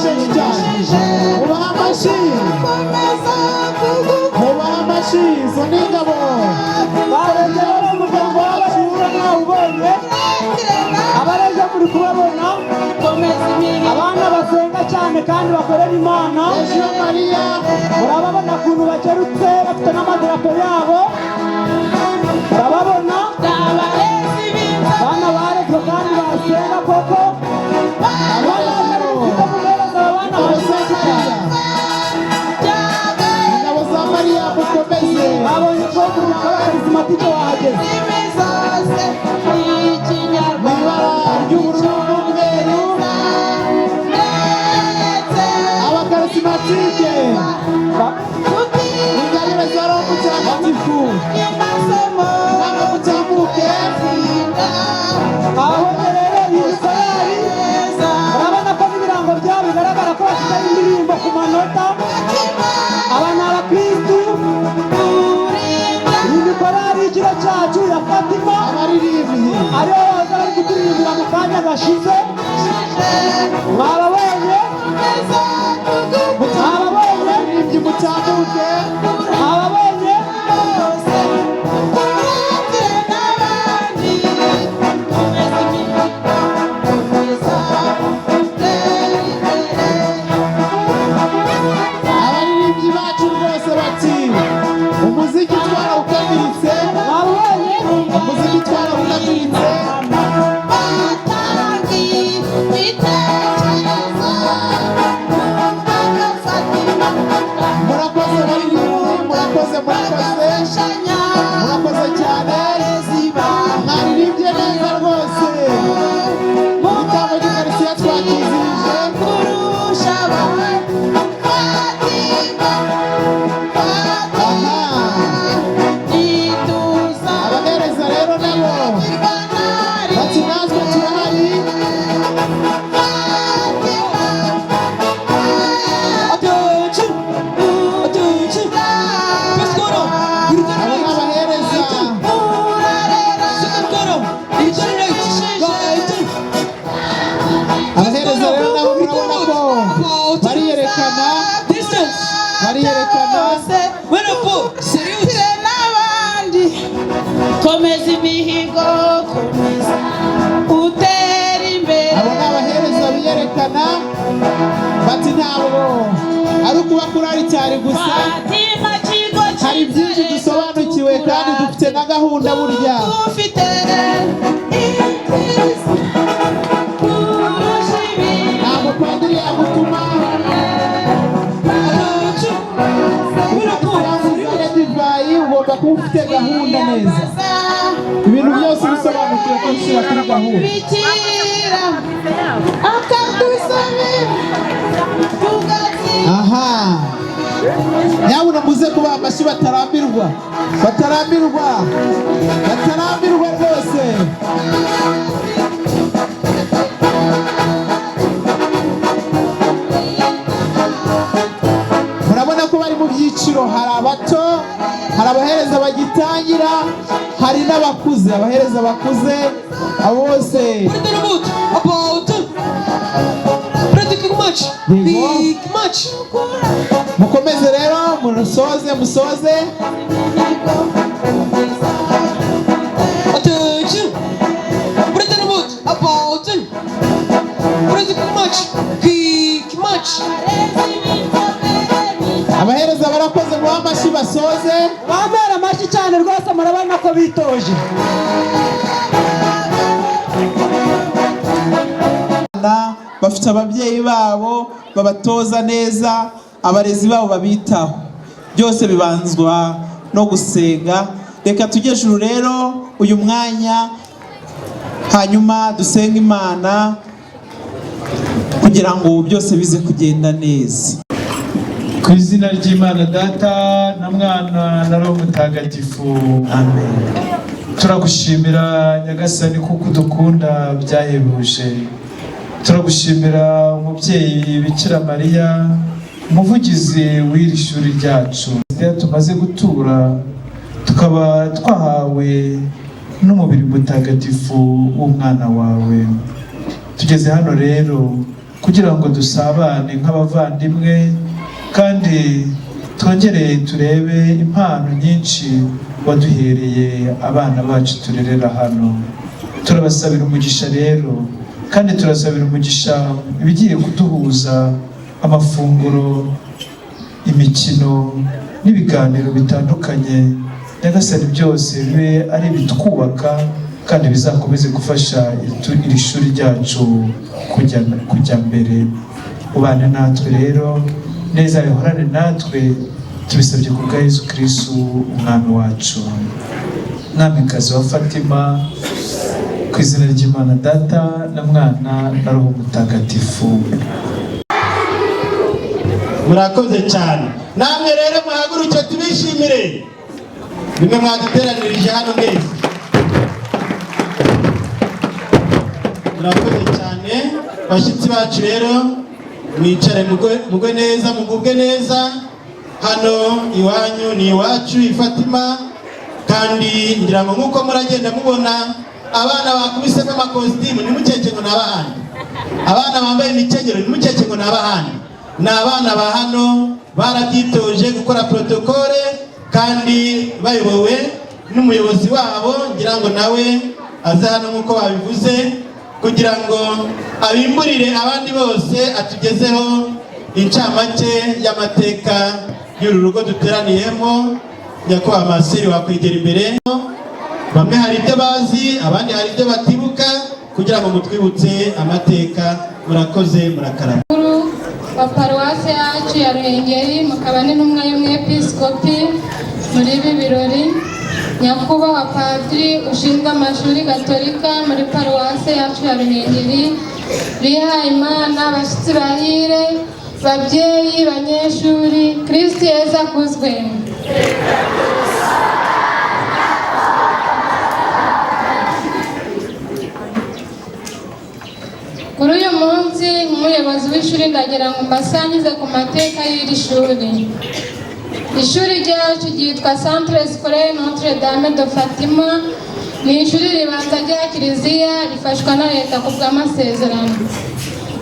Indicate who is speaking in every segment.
Speaker 1: Amashyi menshi cyane, mubahe amashyi, mubahe amashyi. Izo ni ingabo.
Speaker 2: Barebye rero umuryango wacu nawubonye. Abareje muri kubabona, abana basenga cyane kandi bakorera Imana.
Speaker 1: Legio Maria.
Speaker 2: Murababona ukuntu bakerutse, bafite n'amadarapo yabo. Murababona abana barezwe kandi basenga koko. Abana bari mufite muhereza aba bana
Speaker 1: Ingabo za
Speaker 2: amashyi
Speaker 1: Mariya, ingabo za Mariya, mukomeze.
Speaker 2: Babonye ko umuryango w'Abakarismatike wahageze.
Speaker 1: Mu ibara ry'ubururu n'umweru, Abakarismatike, ingabire za Roho Mutagatifu, namwe mutambuke.
Speaker 2: Aho rero iyi korali, urabona ko n'ibirango byabo bigaragara ko bafite indirimbo ku manota. Aba ni abakristu. Iyi ni korali y'ikigo cyacu ya Fatima,
Speaker 1: Abaririmbyi.
Speaker 2: aribo baza bari kuturirimbira mu kanya gashize. Mwababonye, mwababonye.
Speaker 1: Abaririmbyi mutambuke.
Speaker 2: Mwababonye.
Speaker 1: Abaririmbyi bacu rwose bati: "Umuziki twarawukamiritse."
Speaker 2: Mwababonye.
Speaker 1: Umuziki twarawukamiritse. Murakoze baririmbyi, murakoze, murakoze, murakoze cyane. Mwaririmbye neza rwose. Igitambo cy'Ukarisitiya twakizihije. Aha abahereza rero nabo bati: "Natwe turahari."
Speaker 3: Attention! Attention! First column, return
Speaker 1: Abo ni
Speaker 3: right.
Speaker 1: abahereza.
Speaker 3: Second column, return right. Right.
Speaker 1: Abahereza rero nabo murabona ko bariyerekana.
Speaker 3: Distance.
Speaker 1: Bariyerekana.
Speaker 3: One up, four. Salute.
Speaker 4: Komeza imihigo, komeza utere imbere.
Speaker 1: Abo ni abahereza biyerekana, bati: "Ntabwo ari ukuba kuri aritari gusa,
Speaker 4: Fatima kigo
Speaker 1: hari byinshi dusobanukiwe kandi dufite na gahunda burya."
Speaker 4: Dufite ibyiza kurusha ibindi.
Speaker 1: Ntabwo padiri yagutuma
Speaker 3: Attention! One up, four. Salute.
Speaker 1: uzane divayi, ugomba kuba ufite gahunda neza, ibintu byose ubisobanukiwe ko bishyira kuri gahunda.
Speaker 4: Bikira akadusabira tugatsinda.
Speaker 1: Aha nyabuna muze kubaha amashyi, batarambirwa, batarambirwa, batarambirwa rwose. Murabona ko bari mu byiciro: hari abato, hari abahereza bagitangira, hari n'abakuze, abahereza bakuze, abo bose.
Speaker 3: Put the boot. About. Practice match.
Speaker 1: Yego.
Speaker 3: Big match.
Speaker 1: Mukomeze rero, musoze, musoze.
Speaker 3: Attention! Put the boot. About. Practice match. Big match.
Speaker 1: Abahereza barakoze, mubahe amashyi basoze.
Speaker 2: Bambera amashyi cyane rwose, murabona ko bitoje.
Speaker 1: Abana bafite ababyeyi babo babatoza neza, abarezi babo babitaho, byose bibanzwa no gusenga. Reka tujye juru rero uyu mwanya, hanyuma dusenge Imana kugira ngo byose bize kugenda neza.
Speaker 5: Ku izina ry'Imana Data na Mwana na Roho Mutagatifu.
Speaker 1: Amen.
Speaker 5: Turagushimira Nyagasani kuko udukunda byahebuje. Turagushimira umubyeyi Bikira Mariya, umuvugizi w'iri shuri ryacu tumaze gutura, tukaba twahawe n'umubiri mutagatifu w'umwana wawe. Tugeze hano rero. Kugira ngo dusabane nk'abavandimwe kandi twongere turebe impano nyinshi waduhereye abana bacu turerera hano. Turabasabira umugisha rero, kandi turasabira umugisha ibigiye kuduhuza, amafunguro, imikino n'ibiganiro bitandukanye. Nyagasani, byose bibe ari ibitwubaka kandi bizakomeze gufasha iri shuri ryacu kujya mbere. Ubane natwe rero, neza ihorane natwe. Tubisabye ku bwa Yesu Kristu Umwami wacu. Mwamikazi wa Fatima, ku izina ry'Imana Data na Mwana na Roho Mutagatifu.
Speaker 6: Murakoze cyane. Namwe rero muhaguruke tubishimire, bimwe mwaduteranirije hano mwese. Murakoze cyane, bashyitsi bacu. Rero mwicare, mugwe neza, mugubwe neza. Hano iwanyu ni iwacu i Fatima. Kandi ngira ngo nk'uko muragenda mubona abana bakubisemo amakositimu, ntimukeke ngo ni abahandi. Abana bambaye imikenyero, ntimukeke ngo ni abahandi. Ni abana ba hano, barabyitoje gukora protocole kandi bayobowe n'umuyobozi wabo. Ngira ngo nawe aze hano nk'uko babivuze kugira ngo abimburire abandi bose, atugezeho incamake y'amateka y'uru rugo duteraniyemo. Nyakubahwa Maseri, wakwegera imbere. Bamwe hari ibyo bazi, abandi hari ibyo batibuka, kugira ngo mutwibutse amateka. Murakoze, murakarama.
Speaker 7: Mukuru wa paruwasi yacu ya Ruhengeri, mukaba n'intumwa y'umwepiskopi muri ibi birori, nyakubahwa padiri ushinzwe amashuri gatolika muri paruwasi yacu ya Ruhengeri, bihaye Imana, bashyitsi bahire, babyeyi, banyeshuri, Kristu Yezu akuzwe! Kuri uyu munsi, nk'umuyobozi w'ishuri, ndagira ngo mbasangize ku mateka y'iri shuri. Ishuri ryacu ryitwa Centre Scolaire Notre Dame de Fatima. Ni ishuri ribanza rya Kiliziya rifashwa na leta ku bw'amasezerano.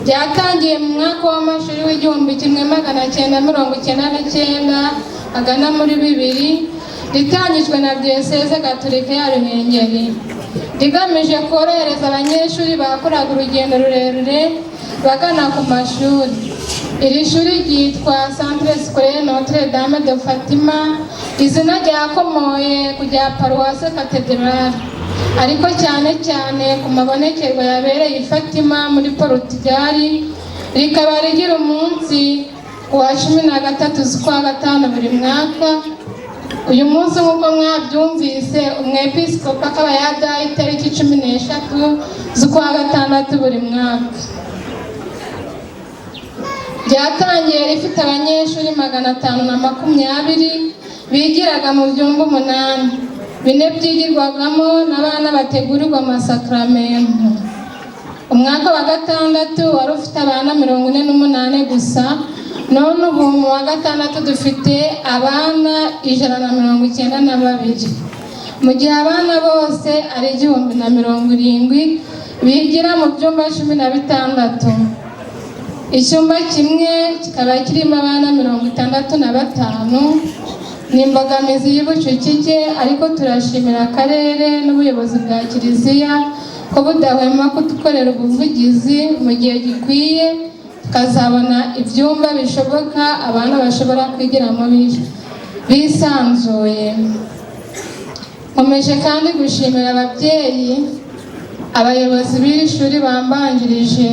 Speaker 7: Ryatangiye mu mwaka w'amashuri w'1999 agana muri 2000, ritangijwe na Diyoseze Gatolika ya Ruhengeri, rigamije korohereza abanyeshuri bakoraga urugendo rurerure bagana ku mashuri. Iri shuri ryitwa Centre Scolaire Notre Dame de Fatima, izina ryakomoye ku rya Paruwase Katedrale, ariko cyane cyane ku mabonekerwa yabereye i Fatima muri Portugal. Rikaba rigira umunsi ku wa 13 z'ukwa gatanu buri mwaka. Uyu munsi, nk'uko mwabyumvise, umwepiskopi akaba yadaye itariki 13 z'ukwa gatandatu buri mwaka. Ryatangiye rifite abanyeshuri 520 bigiraga mu byumba umunani, bine byigirwagamo n'abana bategurirwa amasakramentu. Umwaka wa gatandatu wari ufite abana 48 gusa, none ubu mu wa gatandatu dufite abana 192, mu gihe abana bose ari 1070 bigira mu byumba 16. Icyumba kimwe kikaba kirimo abana 65. Ni imbogamizi y'ubucucike, ariko turashimira akarere n'ubuyobozi bwa Kiliziya ko budahwema kudukorera ubuvugizi, mu gihe gikwiye tukazabona ibyumba bishoboka abana bashobora kwigiramo bisanzuye. Nkomeje kandi gushimira ababyeyi, abayobozi b'iri shuri bambanjirije,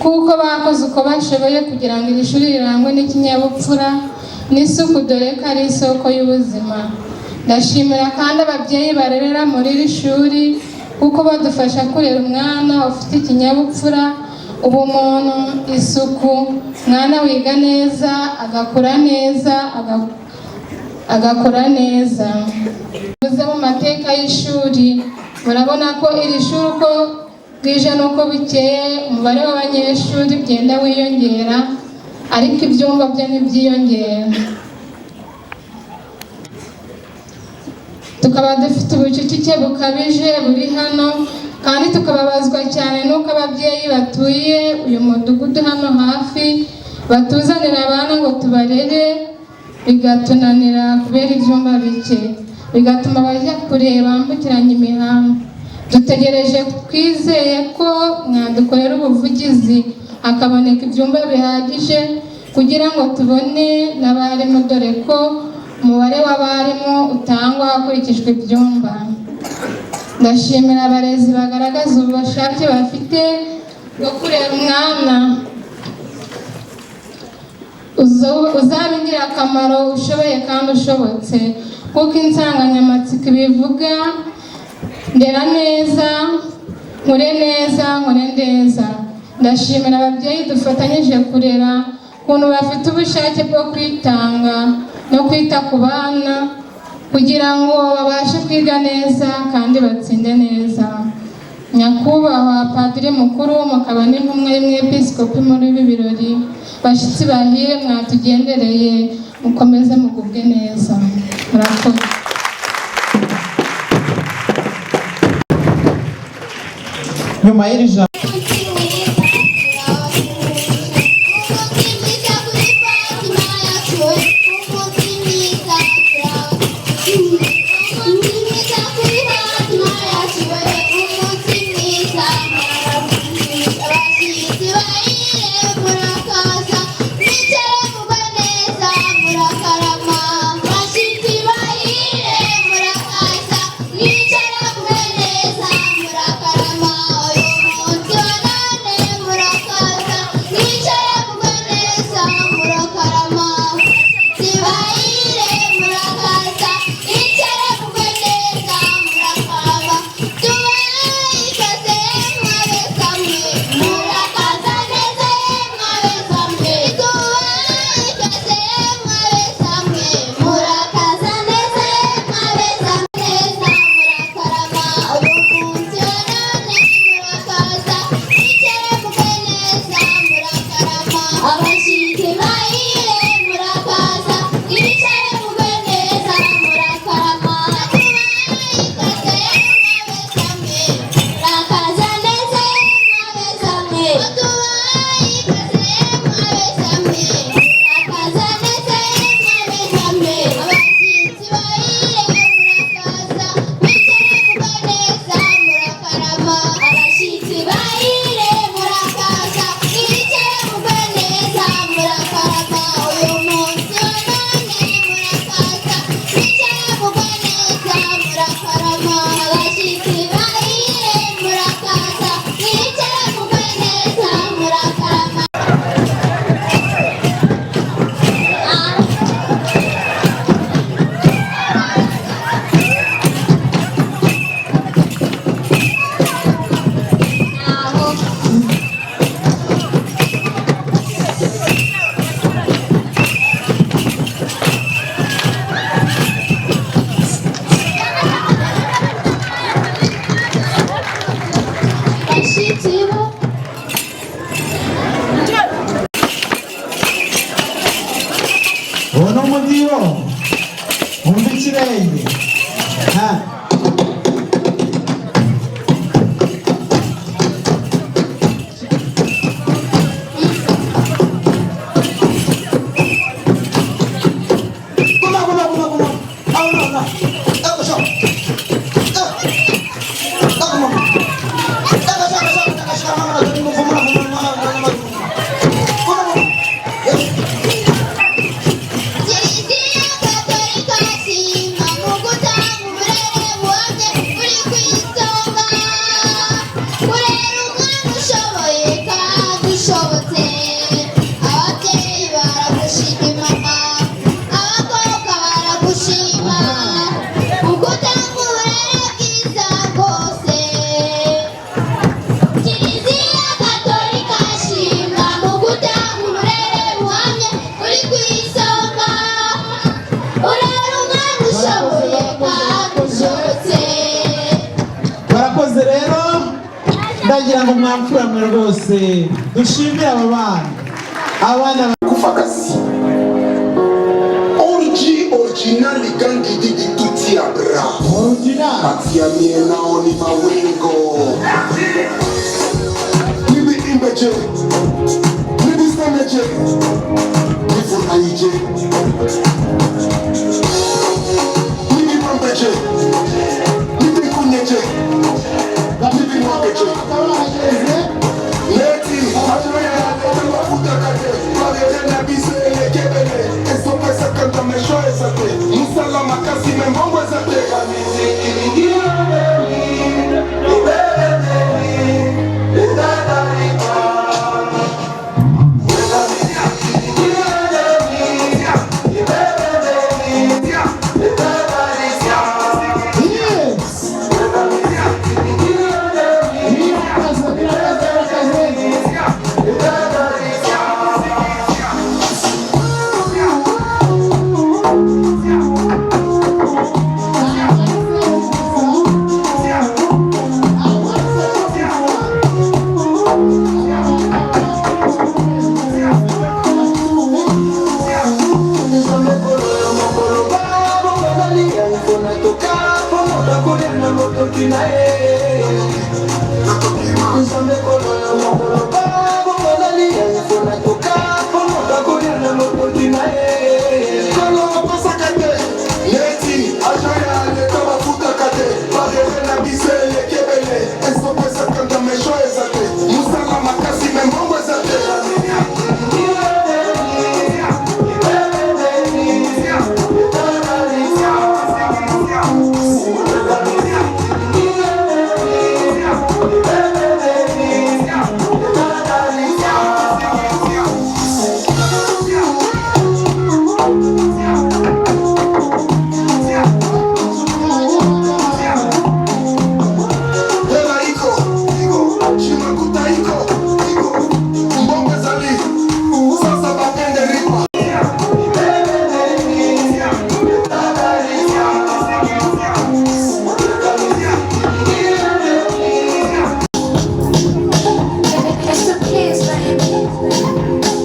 Speaker 7: kuko bakoze uko bashoboye kugira ngo iri shuri rirangwe n'ikinyabupfura n'isuku, dore ko ari isoko y'ubuzima. Ndashimira kandi ababyeyi barerera muri iri shuri, kuko badufasha kurera umwana ufite ikinyabupfura, ubumuntu, isuku, umwana wiga neza, agakura neza, agakora neza. Uze mu mateka y'ishuri, murabona ko iri shuri uko bwije n'uko bukeye umubare w'abanyeshuri ugenda wiyongera, ariko ibyumba byo ntibyiyongera. Tukaba dufite ubucucike bukabije buri hano. Kandi tukababazwa cyane n'uko ababyeyi batuye uyu mudugudu hano hafi batuzanira abana ngo tubarere, bigatunanira kubera ibyumba bike, bigatuma bajya kure bambukiranya imihanda. Dutegereje twizeye ko mwadukorera ubuvugizi hakaboneka ibyumba bihagije kugira ngo tubone n'abarimu, dore ko umubare w'abarimu utangwa hakurikijwe ibyumba. Ndashimira abarezi bagaragaza ubushake bafite bwo kurera umwana uzaba ingirakamaro, ushoboye kandi ushobotse, nk'uko insanganyamatsiko ibivuga: "Ndera neza, nkure neza, nkore neza." Ndashimira ababyeyi dufatanyije kurera ukuntu bafite ubushake bwo kwitanga no kwita ku bana kugira ngo babashe kwiga neza kandi batsinde neza. Nyakubahwa Padiri Mukuru, mukaba n'intumwa y'Umwepiskopi muri ibi birori, bashyitsi bahire mwatugendereye, mukomeze mugubwe neza. Murakoze.
Speaker 1: Nyuma y'iri jambo Uwo ni umudiho, wumva ikirenge ha.
Speaker 3: Guma, guma, guma, guma. Aho, no, no. Ego, so. Eh. Guma. Ego, so, so, so, so, so, so, guma, guma, guma, guma, guma. Guma, guma. Yes.
Speaker 4: Kiliziya Gatolika shima mu gutanga uburere buhamye uri ku isonga, kurera umwana ushoboye kandi ushobotse. Ababyeyi baragushima, abakobwa baragushima mu gutanga uburere bwiza bwose. Kiliziya Gatolika shima mu gutanga uburere buhamye uri ku isonga, urera umwana ushoboye kandi ushobotse.
Speaker 1: Barakoze rero. Ndagira ngo mwamfuramwe rwose dushimire aba bana, abana
Speaker 8: Kufa kasi. Or OG original gangi didi tutti a bra.
Speaker 1: Original.
Speaker 8: Kati ya mie nao ni mawingo. Nibi imbeje. Nibi semeje. Nifurahije. Nibi pambeje. Nibi kunyeje. Nibi mwageje.
Speaker 1: Bakaba bahageze.
Speaker 8: Leti, ajoya, mafuta kate, barere na biso elekebele, esopesa kanta mesho esate, musala makasi membongo esate.
Speaker 1: Yes. Birakaze, birakaze, birakaze.
Speaker 8: Leti, ajoya, leta mafuta kate, barere na biso elekebele, esopesa kanta mesho esate, musala makasi membongo esate. Hela iko, iko, shimakuta iko, iko, mbongo ezali, sasa bakende ripa.
Speaker 4: It's the kids, baby.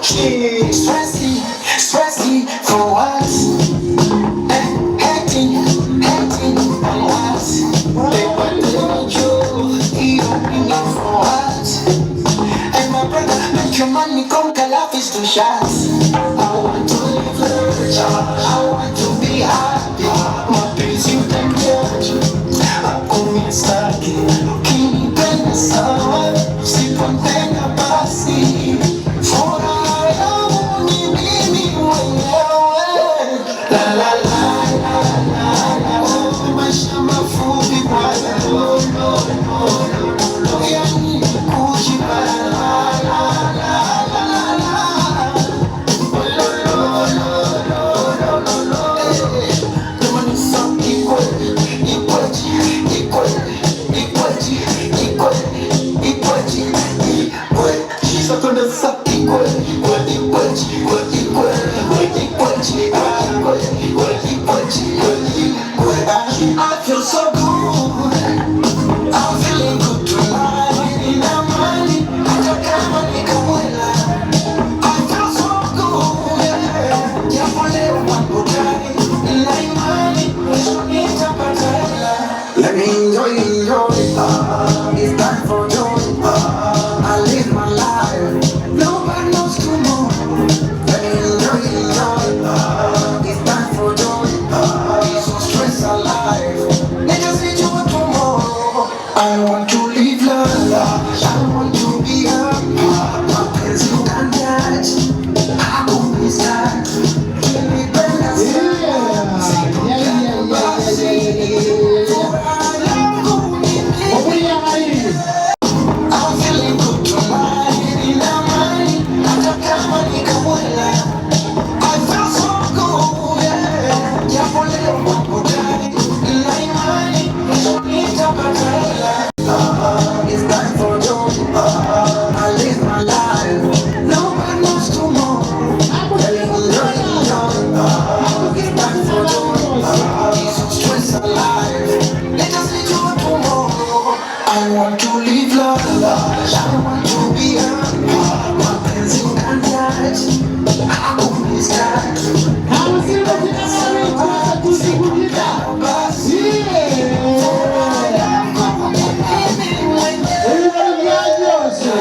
Speaker 3: Stressy, stressy for what? Hating, hating on what? They want to you, you for what? And my brother, make your money come, life is too short. I want to live large, I want to be happy. My peace you can judge. Akumisaki, ukinipenda sawa, usiponipenda basi. Furaha yangu ni mimi mwenyewe. La la la la la la. Oh, maisha mafupi bwana. Oh, no, no, no, no. Yani kujibana. La la la la la la. I want to be mapenzi ukaniacha, hakunistaki.
Speaker 1: Nta musirimu ubyina nabi, twese tuzi kubyina. Ibirori byaryoshye.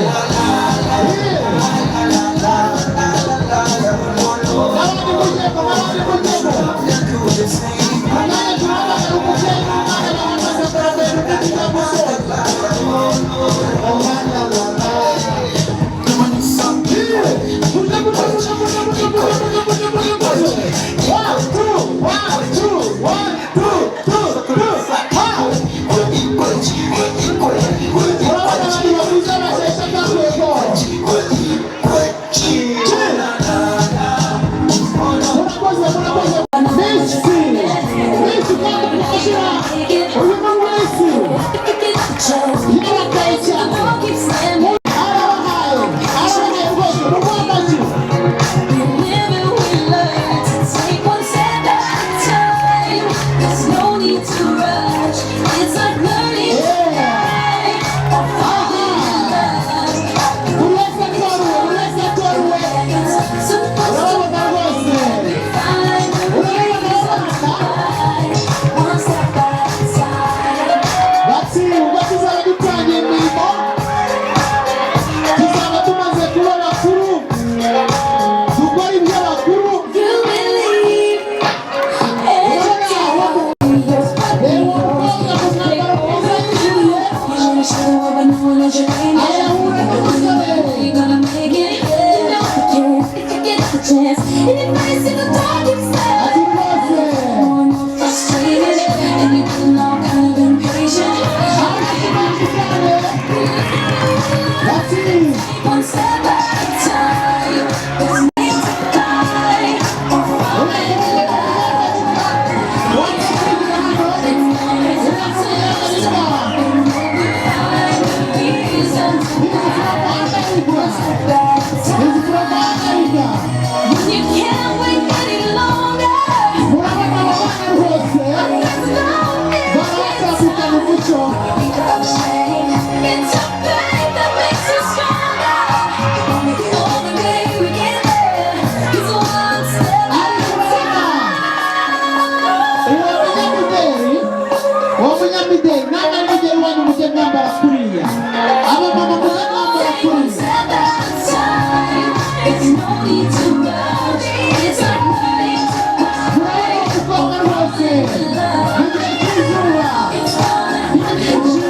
Speaker 1: N'abandi mujyemo, n'abandi mujyemo. Umwana turahamagara umubyeyi n'umwana bahagaze baragenda undi tujya gusoza. One, two, one, two, one, two, two, two, ha! Urabona abantu bakuze basheshe akanguhe. Murakoze, murakoze. Misi, misi kandi mufashira uyu muntu wese yarakaye cyane. Arabahaye, arabahaye rwose, mumuhe amashyi. Buri wese atoruwe, buri wese atoruwe. Urababona rwose. Urababona abana. Bati ubwo tuzaba dutangiye imirimo, tuzaba tumaze kuba bakuru, dukora iby'abakuru. Reba umukobwa mu mwambaro mwiza yijimye, arahura n'umusore. Ati rwose amashyi menshi cyane. Bati murabona aba bana rwose baratandukana umuco. Ariko urabona uwo munyamideli, uwo munyamideli namwe mugeri wanyu mujye mwambara kuriya, abamama mujye mwambara kuriya. Murabona umukobwa rwose mu gihe cy'izuba byinshi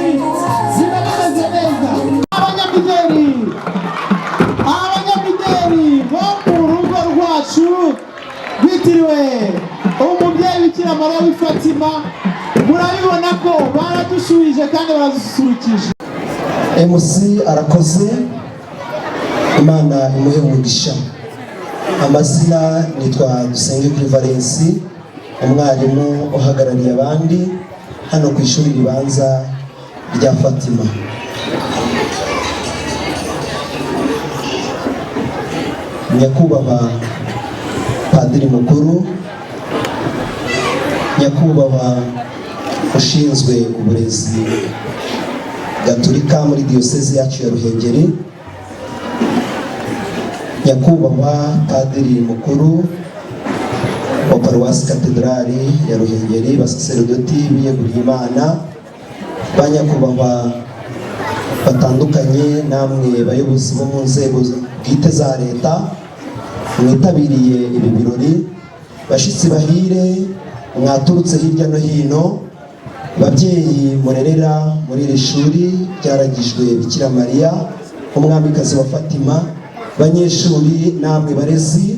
Speaker 1: ziba bimeze neza. Abanyamideli, abanyamideli bo mu rugo rwacu rwitiriwe umubyeyi Bikira Mariya w'i Fatima, murabibona ko baradushuhije kandi baradususurukije.
Speaker 9: MC arakoze, Imana imuhe umugisha. Amazina nitwa Dusenge kuri Valensi, umwarimu uhagarariye abandi hano ku ishuri ribanza rya Fatima. Nyakubahwa Padiri Mukuru, nyakubahwa ushinzwe uburezi gatolika muri Diyosezi yacu ya Ruhengeri, nyakubahwa Padiri Mukuru wa Paruwasi Katedrali ya Ruhengeri, basaserodoti biyeguriye Imana, ba nyakubahwa batandukanye, namwe bayobozi bo mu nzego bwite za leta mwitabiriye ibi birori, bashyitsi bahire mwaturutse hirya no hino, babyeyi murerera muri iri shuri ryaragijwe Bikira Mariya Umwamikazi wa Fatima, banyeshuri namwe barezi,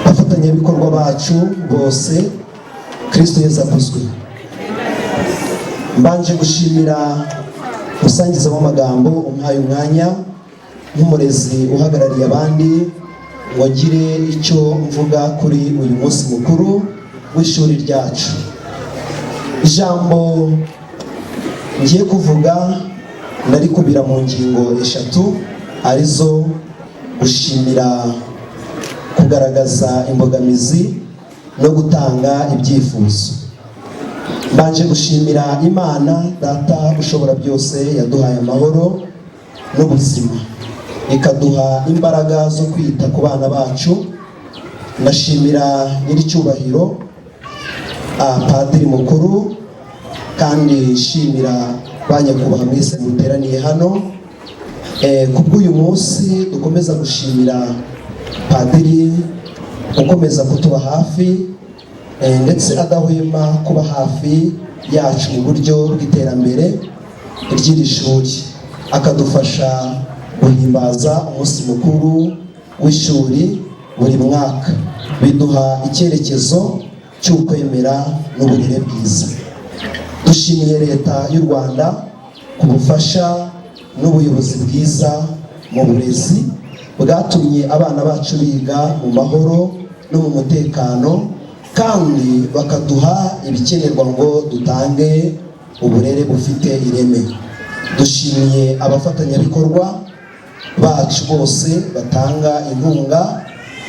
Speaker 9: abafatanyabikorwa bacu bose, Kristo Yezu akuzwe. Mbanje gushimira umusangiza w'amagambo umpaye umwanya nk'umurezi uhagarariye abandi ngo ngire icyo mvuga kuri uyu munsi mukuru w'ishuri ryacu. Ijambo ngiye kuvuga ndarikubira mu ngingo eshatu, arizo gushimira, kugaragaza imbogamizi no gutanga ibyifuzo. Mbanje gushimira Imana Data ushobora byose, yaduhaye amahoro n'ubuzima, ikaduha imbaraga zo kwita ku bana bacu. Ndashimira nyiricyubahiro Padiri mukuru, kandi nshimira ba nyakubahwa mwese muteraniye hano. Kubw'uyu munsi dukomeza gushimira padiri ukomeza kutuba hafi, ndetse adahwema kuba hafi yacu mu buryo bw'iterambere ry'iri shuri, akadufasha guhimbaza umunsi mukuru w'ishuri buri mwaka, biduha icyerekezo cy'ukwemera n'uburere bwiza. Dushimiye Leta y'u Rwanda ku bufasha n'ubuyobozi bwiza mu burezi bwatumye abana bacu biga mu mahoro no mu mutekano, kandi bakaduha ibikenerwa ngo dutange uburere bufite ireme. Dushimiye abafatanyabikorwa bacu bose batanga inkunga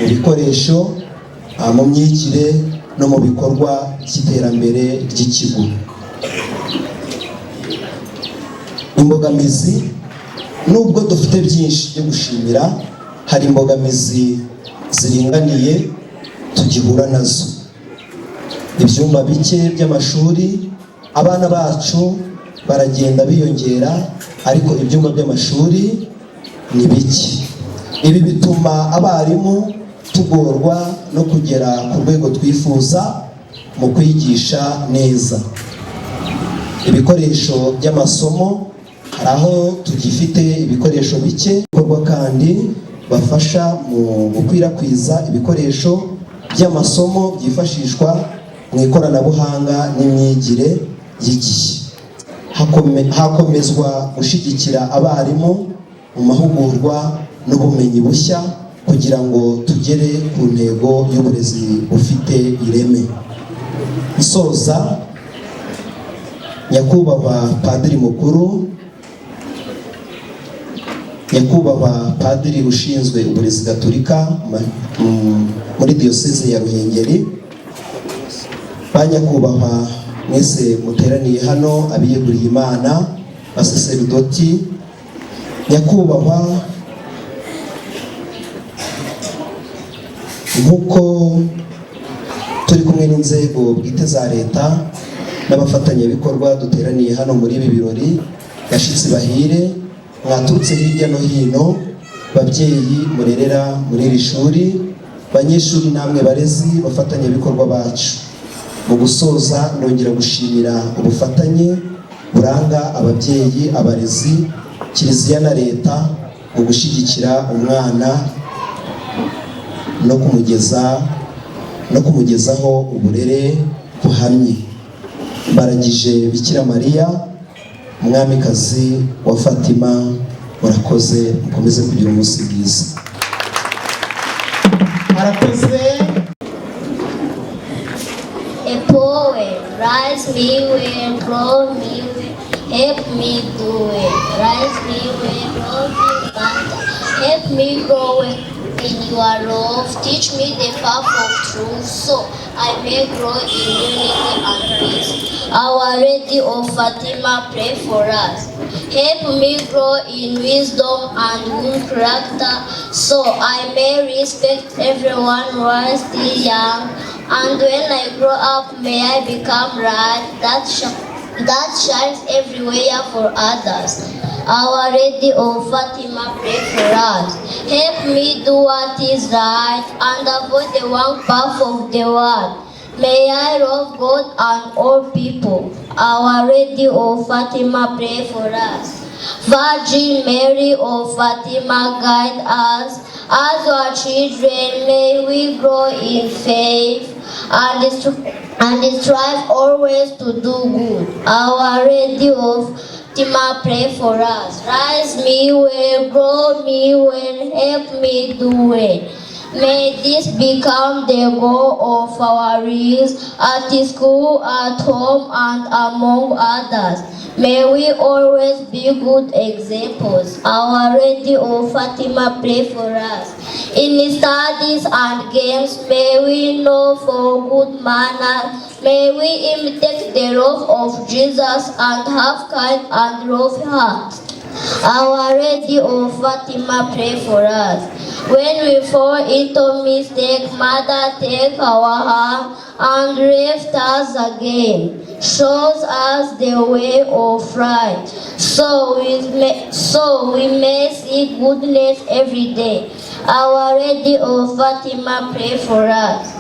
Speaker 9: mu bikoresho, mu myigire no mu bikorwa by'iterambere ry'ikigo. Imbogamizi: nubwo dufite byinshi byo gushimira, hari imbogamizi ziringaniye tugihura nazo. Ibyumba bike by'amashuri: abana bacu baragenda biyongera, ariko ibyumba by'amashuri ni bike. Ibi bituma abarimu tugorwa no kugera ku rwego twifuza mu kwigisha neza. Ibikoresho by'amasomo: hari aho tugifite ibikoresho bike bikorwa, kandi bafasha mu gukwirakwiza ibikoresho by'amasomo byifashishwa mu ikoranabuhanga n'imyigire y'igihe. Hakomezwa gushyigikira abarimu mu mahugurwa n'ubumenyi bushya kugira ngo tugere ku ntego y'uburezi bufite ireme. Nsoza, nyakubahwa padiri mukuru, nyakubahwa padiri ushinzwe uburezi gatolika muri Diyoseze ya Ruhengeri, ba nyakubahwa mwese muteraniye hano, abiyeguriye Imana, basaseridoti, nyakubahwa, nk'uko turi kumwe n'inzego bwite za Leta n'abafatanyabikorwa duteraniye hano muri ibi birori, bashyitsi bahire mwaturutse hirya no hino, babyeyi murerera muri iri shuri, banyeshuri namwe barezi, bafatanyabikorwa bacu, mu gusoza ndongera gushimira ubufatanye buranga ababyeyi, abarezi, Kiliziya na Leta mu gushyigikira umwana no kumugezaho uburere buhamye. Baragije Bikira Mariya, Umwamikazi wa Fatima. Murakoze, mukomeze kugira umunsi mwiza.
Speaker 1: Arakoze.
Speaker 10: A poem. Rise me well, grow me well, help me do it. Rise me well, love you matter. Help me grow well in your love. Teach me the path of truth so I may grow in unity and peace. Our Lady of Fatima, pray for us. Help me grow in wisdom and good character so I may respect everyone while still young. And when I grow up, may I become light that shines everywhere for others. Our Lady of Fatima, pray for us. Help me do what is right and avoid the wrong path of the world. May I love God and all people. Our Lady of Fatima, pray for us. Virgin Mary of Fatima, guide us. As your children, may we grow in faith and strive always to do good. Our Lady of Fatima, pray for us. Rise me well, grow me well, help me do well. May this become the goal of our lives at school, at home, and among others. May we always be good examples. Our Lady of Fatima, pray for us. In studies and games, may we know for good manners. May we imitate the love of Jesus and have kind and love hearts. Our Lady of Fatima, pray for us. When we fall into mistake, Mother, take our hand and lift us again. Shows us the way of right, so we may see goodness every day. Our Lady of Fatima, pray for us.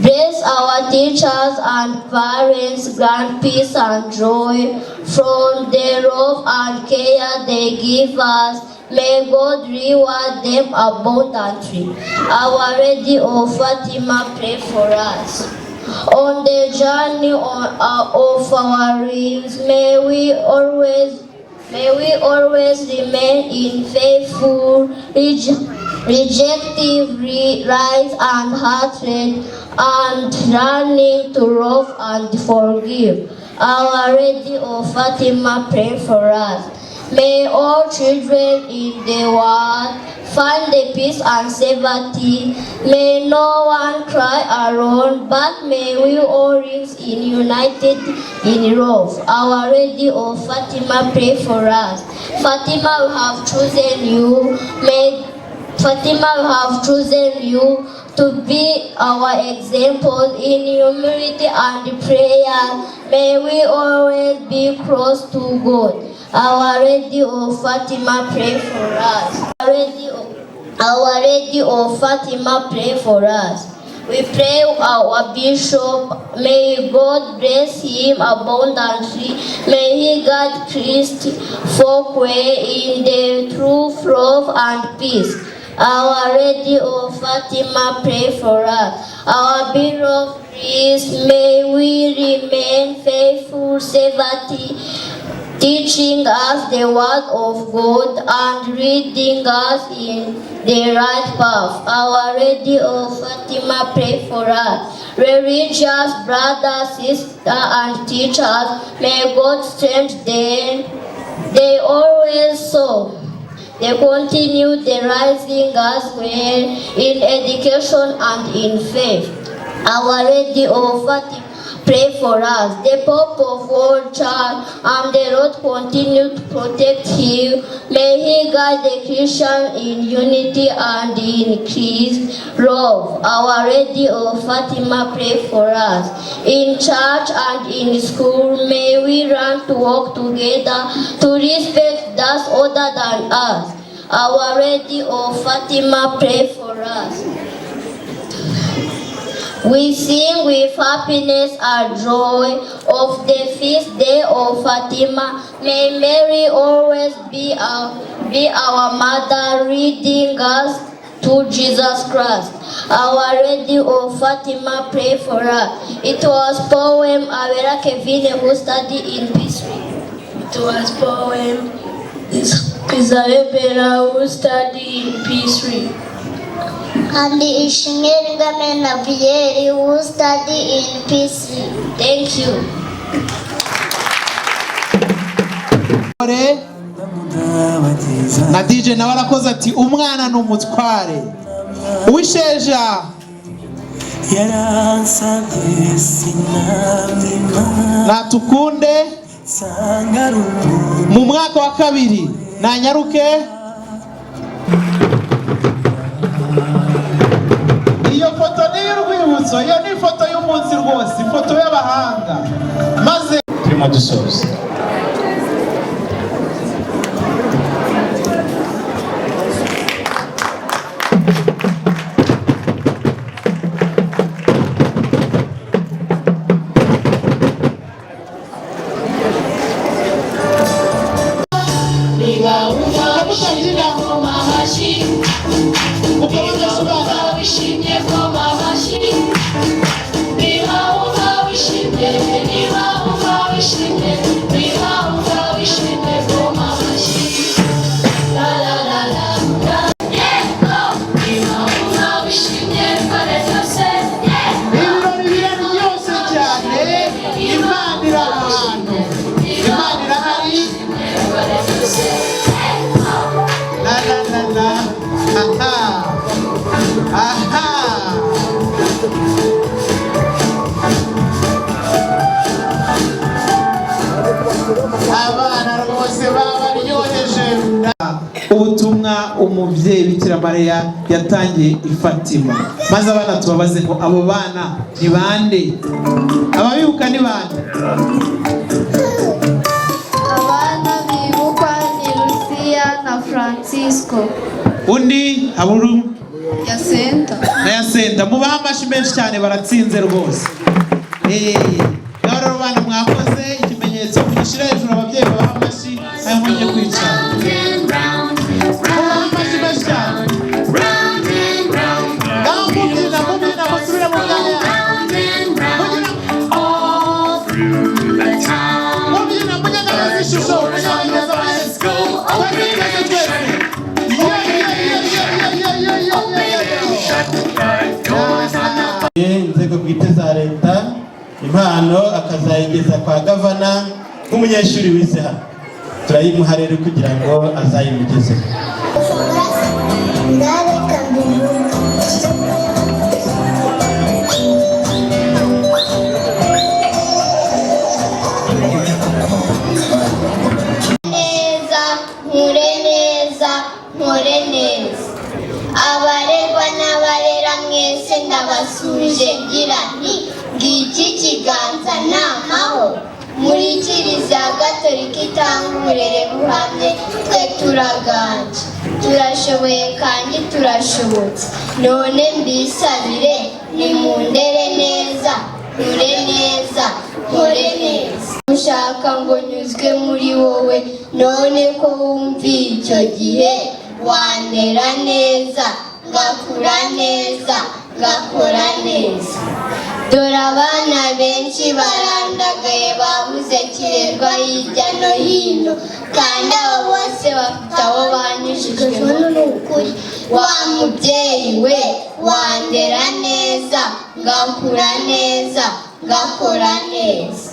Speaker 10: Bless our teachers and parents, grant peace and joy from the love and care they give us. May God reward them abundantly. Our Lady of Fatima, pray for us. On the journey of our lives, may we always remain in faithful, rejecting lies and hatred, and learning to love and forgive. Our Lady of Fatima, pray for us. May all children in the world find the peace and safety. May no one cry alone, but may we all live in united in love. Our Lady of Fatima, pray for us. Fatima, we have chosen you. May Fatima, we have chosen you to be our example in humility and prayer. May we always be close to God. Our Lady of Fatima, pray for us. Our Lady of Fatima, pray for us. We pray our bishop, may God bless him abundantly. May he guide Christ folk way in the truth, love, and peace. Our Lady of Fatima, pray for us. Our beloved priest, may we remain faithful servant, teaching us the word of God and leading us in the right path. Our Lady of Fatima, pray for us. Religious brothers, sisters, and teachers, may God strengthen them. They always so. They continue the rising as well in education and in faith. Our Lady of Fatima, pray for us. The Pope of all church and the Lord continue to protect him. May he guide the Christian in unity and in Christ's love. Our Lady of Fatima, pray for us. In church and in school, may we learn to work together, to respect those other than us. Our Lady of Fatima, pray for us. We sing with happiness and joy of the feast day of Fatima. May Mary always be our mother, leading us to Jesus Christ. Our Lady of Fatima, pray for us. It was poem Avera Kevin who studied in P3.
Speaker 11: It was poem Isabella who studied in P3.
Speaker 10: And Ishmael Gamena Pierre who studied in P3. Thank you.
Speaker 1: Dore, na DJ nawe arakoze ati umwana ni umutware uwisheja.
Speaker 3: Yaransabye sinamwima.
Speaker 1: Natukunde mu mwaka wa kabiri nanyaruke. Iyo foto ni iy'urwibutso, iyo ni ifoto y'umunsi rwose, ifoto y'abahanga maze
Speaker 5: Turimo dusoza.
Speaker 4: Niba wumva wishimye koma amashyi. Niba wumva wishimye koma amashyi. Niba wumva wishimye, niba wumva wishimye, niba wumva wishimye koma amashyi. La la la la la. Yeah, go. Niba wumva.
Speaker 1: Ubutumwa umubyeyi Bikira Mariya yatangiye i Fatima. Maze abana tubabaze ngo abo bana ni bande? Ababibuka ni bande?
Speaker 12: Abana bibukwa ni Lucia na Francisco.
Speaker 1: Undi haburu?
Speaker 12: Yasenta.
Speaker 1: Na Yasenta. Mubahe amashyi menshi cyane, baratsinze rwose. Ngaho rero bana, mwakoze. Ikimenyetso mugishyire hejuru, ababyeyi babahe amashyi. Ayo mujye kwicara. Mubahe amashyi menshi cyane. Ngaho mubyina, mubyina, musubire mu myanya yanyu. Mubyina, munyeganyeza ishusho, munyeganyeza amashyi. Twese, twese, twese. Yeah, yeah, yeah, yeah, yeah, yeah, yeah, yeah, yeah.
Speaker 6: Inzego bwite za leta, impano akazayigeza kwa gavana nk'umunyeshuri wize hano. Turayimuha rero kugira ngo azayimugezeho.
Speaker 10: Ndareka mbivuge. Neza, nkure neza, nkore neza. Abarerwa n'abarera mwese ndabasuje, ngira nti ngiki kiganza ni amahoro. Muri Kiliziya Gatolika itanga uburere buhamye, twe turaganje, turashoboye kandi turashobotse. None mbisabire, nimundere neza, nkure neza, nkore neza. Ushaka ngo nyuzwe muri wowe, none ko wumviye icyo gihe, wandera neza, ngakura neza, ngakora neza. Dore abana benshi barandagaye, babuze kirerwa hirya no hino, kandi abo bose bafite abo banyujijwemo n'ukuri. Wa mubyeyi we, wandera neza, ngakura neza, ngakora neza.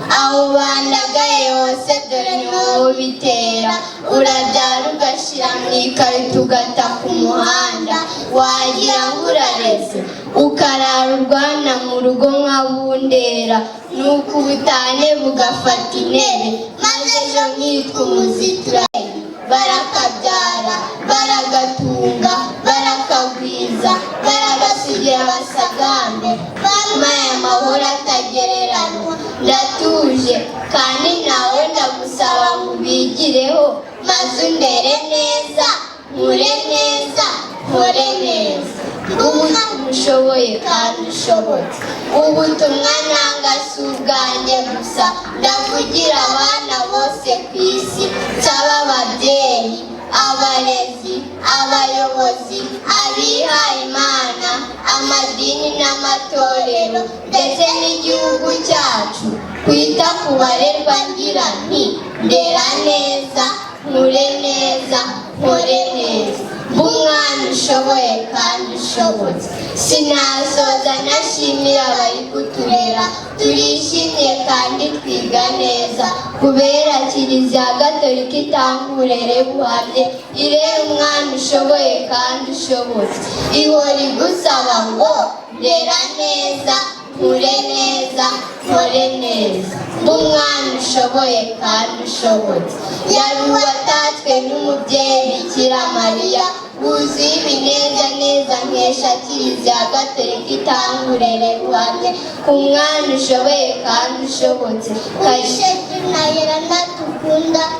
Speaker 10: Abo bandagaye hose dore ni wowe ubitera. Urabyara ugashyira mu ikarito, ugata ku muhanda, wagira ngo urareze, ukarara urwana mu rugo nka bundera, nuko ubutane bugafata intebe, maze ejo nkitwa umuzituranye. Barakabyara, baragatunga, barakagwiza, baragasigira abasagambe. Bampaye amahoro atagereranywa, ndatuje. Kandi nawe ndagusaba ngo ubigireho, maze undere neza, nkure neza, nkore neza. Ubu ushoboye kandi ushobotse. Ubutumwa nanga si ubwanjye gusa, ndavugira abana bose ku isi. Nsaba ababyeyi, abarezi, abayobozi, abihaye Imana, amadini n'amatorero, ndetse n'igihugu cyacu kwita ku barerwa. Ngira nti ndera neza, nkure neza, nkore neza, mbe umwana ushoboye kandi ushobotse. Sinasoza nashimira abari kuturera. Turishimye kandi twiga neza kubera Kiliziya Gatolika itanga uburere buhamye, irera umwana ushoboye kandi ushobotse. Ihora igusaba ngo ndera neza, nkure neza, nkore neza, mbe umwana ushoboye kandi ushobotse. Yari uwatatswe n'umubyeyi Bikira Mariya, wuzuye ibinezaneza, nkesha Kiliziya Gatolika itanga uburere buhamye ku mwana ushoboye kandi ushobotse.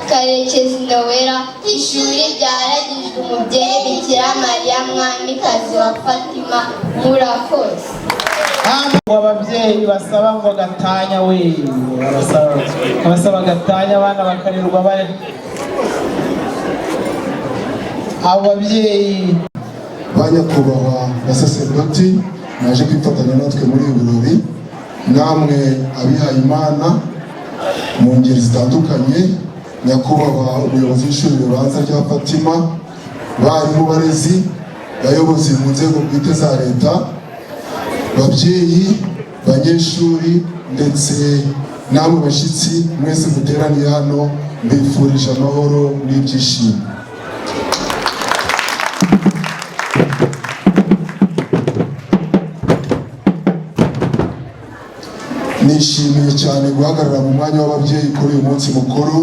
Speaker 10: Karekezi Nowera. Ishuri ryaragijwe umubyeyi Bikira Mariya, Mwamikazi wa Fatima. Murakoze.
Speaker 1: Ababyeyi basaba ngo gatanya we, abasaba gatanya, abana bakarerwa bari abo babyeyi.
Speaker 8: Ba nyakubahwa basaserdoti mwaje kwifatanya natwe muri ibi birori, namwe abihaye Imana mu ngeri zitandukanye, nyakubahwa umuyobozi w'ishuri ribanza rya Fatima, barimu, barezi, bayobozi mu nzego bwite za leta, babyeyi, banyeshuri, ndetse namwe bashyitsi mwese muteraniye hano, mbifurije amahoro n'ibyishimo. Nishimiye cyane guhagarara mu mwanya w'ababyeyi kuri uyu munsi mukuru.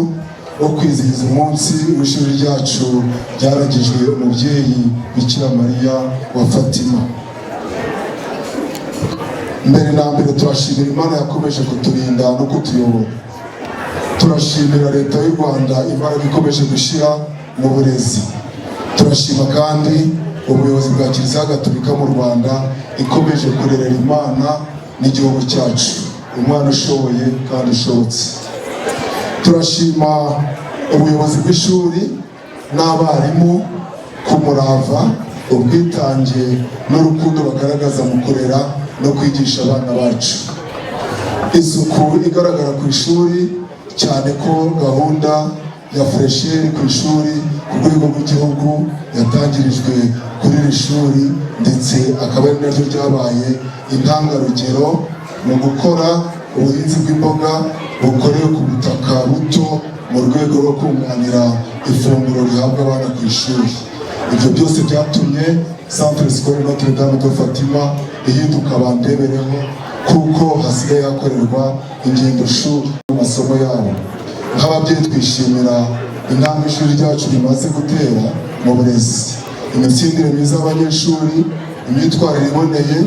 Speaker 8: wo kwizihiza umunsi w'ishuri ryacu ryaragijwe umubyeyi Bikira Mariya wa Fatima. Mbere na mbere, turashimira Imana yakomeje kuturinda no kutuyobora. Turashimira Leta y'u Rwanda imbaraga ikomeje gushyira mu burezi. Turashima kandi ubuyobozi bwa Kiliziya Gatolika mu Rwanda ikomeje kurerera Imana n'igihugu cyacu umwana ushoboye kandi ushobotse. Turashima ubuyobozi bw'ishuri n'abarimu ku murava, ubwitange n'urukundo bagaragaza mu kurera no kwigisha abana bacu. Isuku igaragara ku ishuri, cyane ko gahunda ya fraîcheur ku ishuri ku rwego rw'igihugu yatangirijwe kuri iri shuri, ndetse akaba ari naryo ryabaye intangarugero mu gukora ubuhinzi bw'imboga bukorewe ku butaka buto mu rwego rwo kunganira ifunguro rihabwa abana ku ishuri. Ibyo byose byatumye Centre Scolaire Notre Dame de Fatima ihinduka bandebereho, kuko hasigaye hakorerwa ingendo shuri mu masomo yabo. Nk'ababyeyi, twishimira intambwe ishuri ryacu rimaze gutera mu burezi. Imitsindire myiza y'abanyeshuri, imyitwarire iboneye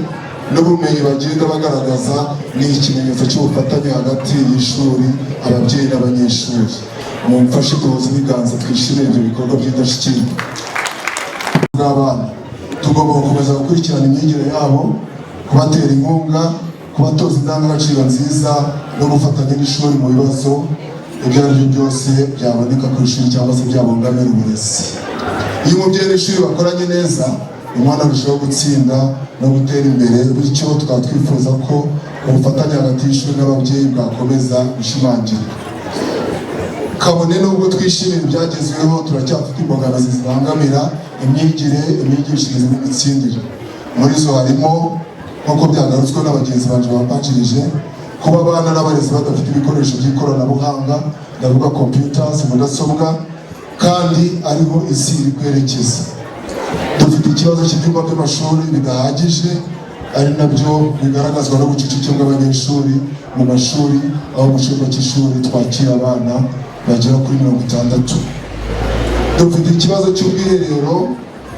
Speaker 8: n'ubumenyi bagenda bagaragaza ni ikimenyetso cy'ubufatanye hagati y'ishuri, ababyeyi n'abanyeshuri. Mumfashe duhuze ibiganza, twishimire ibyo bikorwa by'indashyikirwa bw'abana. Tugomba gukomeza gukurikirana imyigire yabo, kubatera inkunga, kubatoza indangagaciro nziza no gufatanya n'ishuri mu bibazo ibyo ari byo byose byaboneka ku ishuri cyangwa se byabungamira uburezi. Iyo umubyeyi n'ishuri bakoranye neza, umwana arushaho gutsinda no gutera imbere. Bityo tukaba twifuza ko ubufatanye hagati y'ishuri n'ababyeyi bwakomeza gushimangirwa. Kabone n'ubwo twishimira ibyagezweho, turacyafite imbogamizi zibangamira imyigire, imyigishirize n'imitsindire. Muri zo harimo, nk'uko byagarutsweho na bagenzi banjye bambanjirije, kuba abana n'abarezi badafite ibikoresho by'ikoranabuhanga, ndavuga computers, mudasobwa, kandi ariho isi iri kwerekeza. Dufite ikibazo cy'ibyumba by'amashuri bidahagije, ari nabyo bigaragazwa n'ubucucike bw'abanyeshuri mu mashuri, aho mu cyumba cy'ishuri twakira abana bagera kuri 60. Dufite ikibazo cy'ubwiherero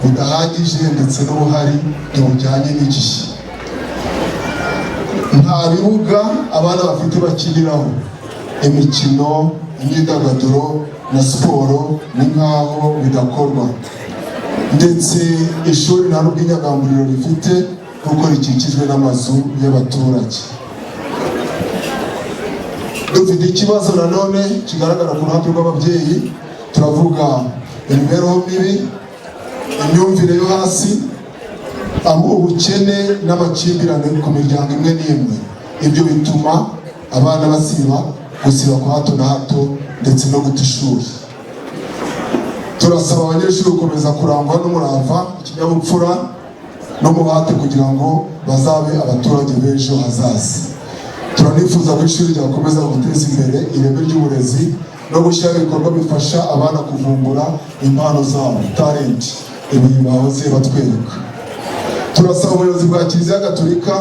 Speaker 8: budahagije, ndetse n'ubuhari ntibujyanye n'igihe. Nta bibuga abana bafite bakiniraho imikino, imyidagaduro na siporo, ni nk'aho bidakorwa. Ndetse ishuri nta n'ubwinyagamburiro rifite, kuko rikikijwe n'amazu y'abaturage. Dufite ikibazo nanone kigaragara ku ruhande rw'ababyeyi. Turavuga imibereho mibi, imyumvire yo hasi, ubukene n'amakimbirane ku miryango imwe n'imwe. Ibyo bituma abana basiba, gusiba kwa hato na hato ndetse no guta ishuri. Turasaba abanyeshuri gukomeza kurangwa n'umurava, ikinyabupfura n'umuhate kugira ngo bazabe abaturage b'ejo hazaza. Turanifuza ko ishuri ryakomeza guteza imbere ireme ry'uburezi no gushyiraho ibikorwa bifasha abana kuvumbura impano zabo, talent, ibi bahoze batwereka. Turasaba ubuyobozi bwa Kiliziya Gatolika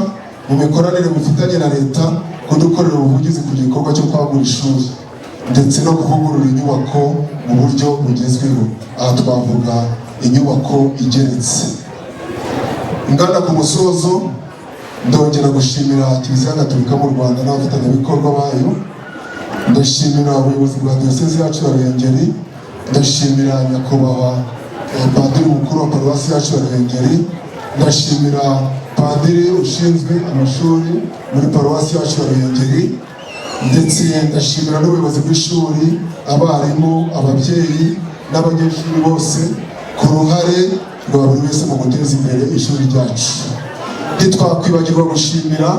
Speaker 8: mu mikoranire bufitanye na Leta kudukorera ubuvugizi ku gikorwa cyo kwagura ishuri ndetse no kuvugurura inyubako mu buryo bugezweho. Aha twavuga inyubako igeretse. Ngana ku musozo, ndongera gushimira Kiliziya Gatolika mu Rwanda n'abafatanyabikorwa bayo. Ndashimira ubuyobozi bwa Diyosezi yacu ya Ruhengeri. Ndashimira nyakubahwa padiri mukuru wa paruwasi yacu ya Ruhengeri. Ndashimira padiri ushinzwe amashuri muri paruwasi yacu ya Ruhengeri, ndetse ndashimira n'ubuyobozi bw'ishuri, abarimu, ababyeyi n'abanyeshuri bose ku ruhare rwa buri wese mu guteza imbere ishuri ryacu. Ntitwakwibagirwa gushimira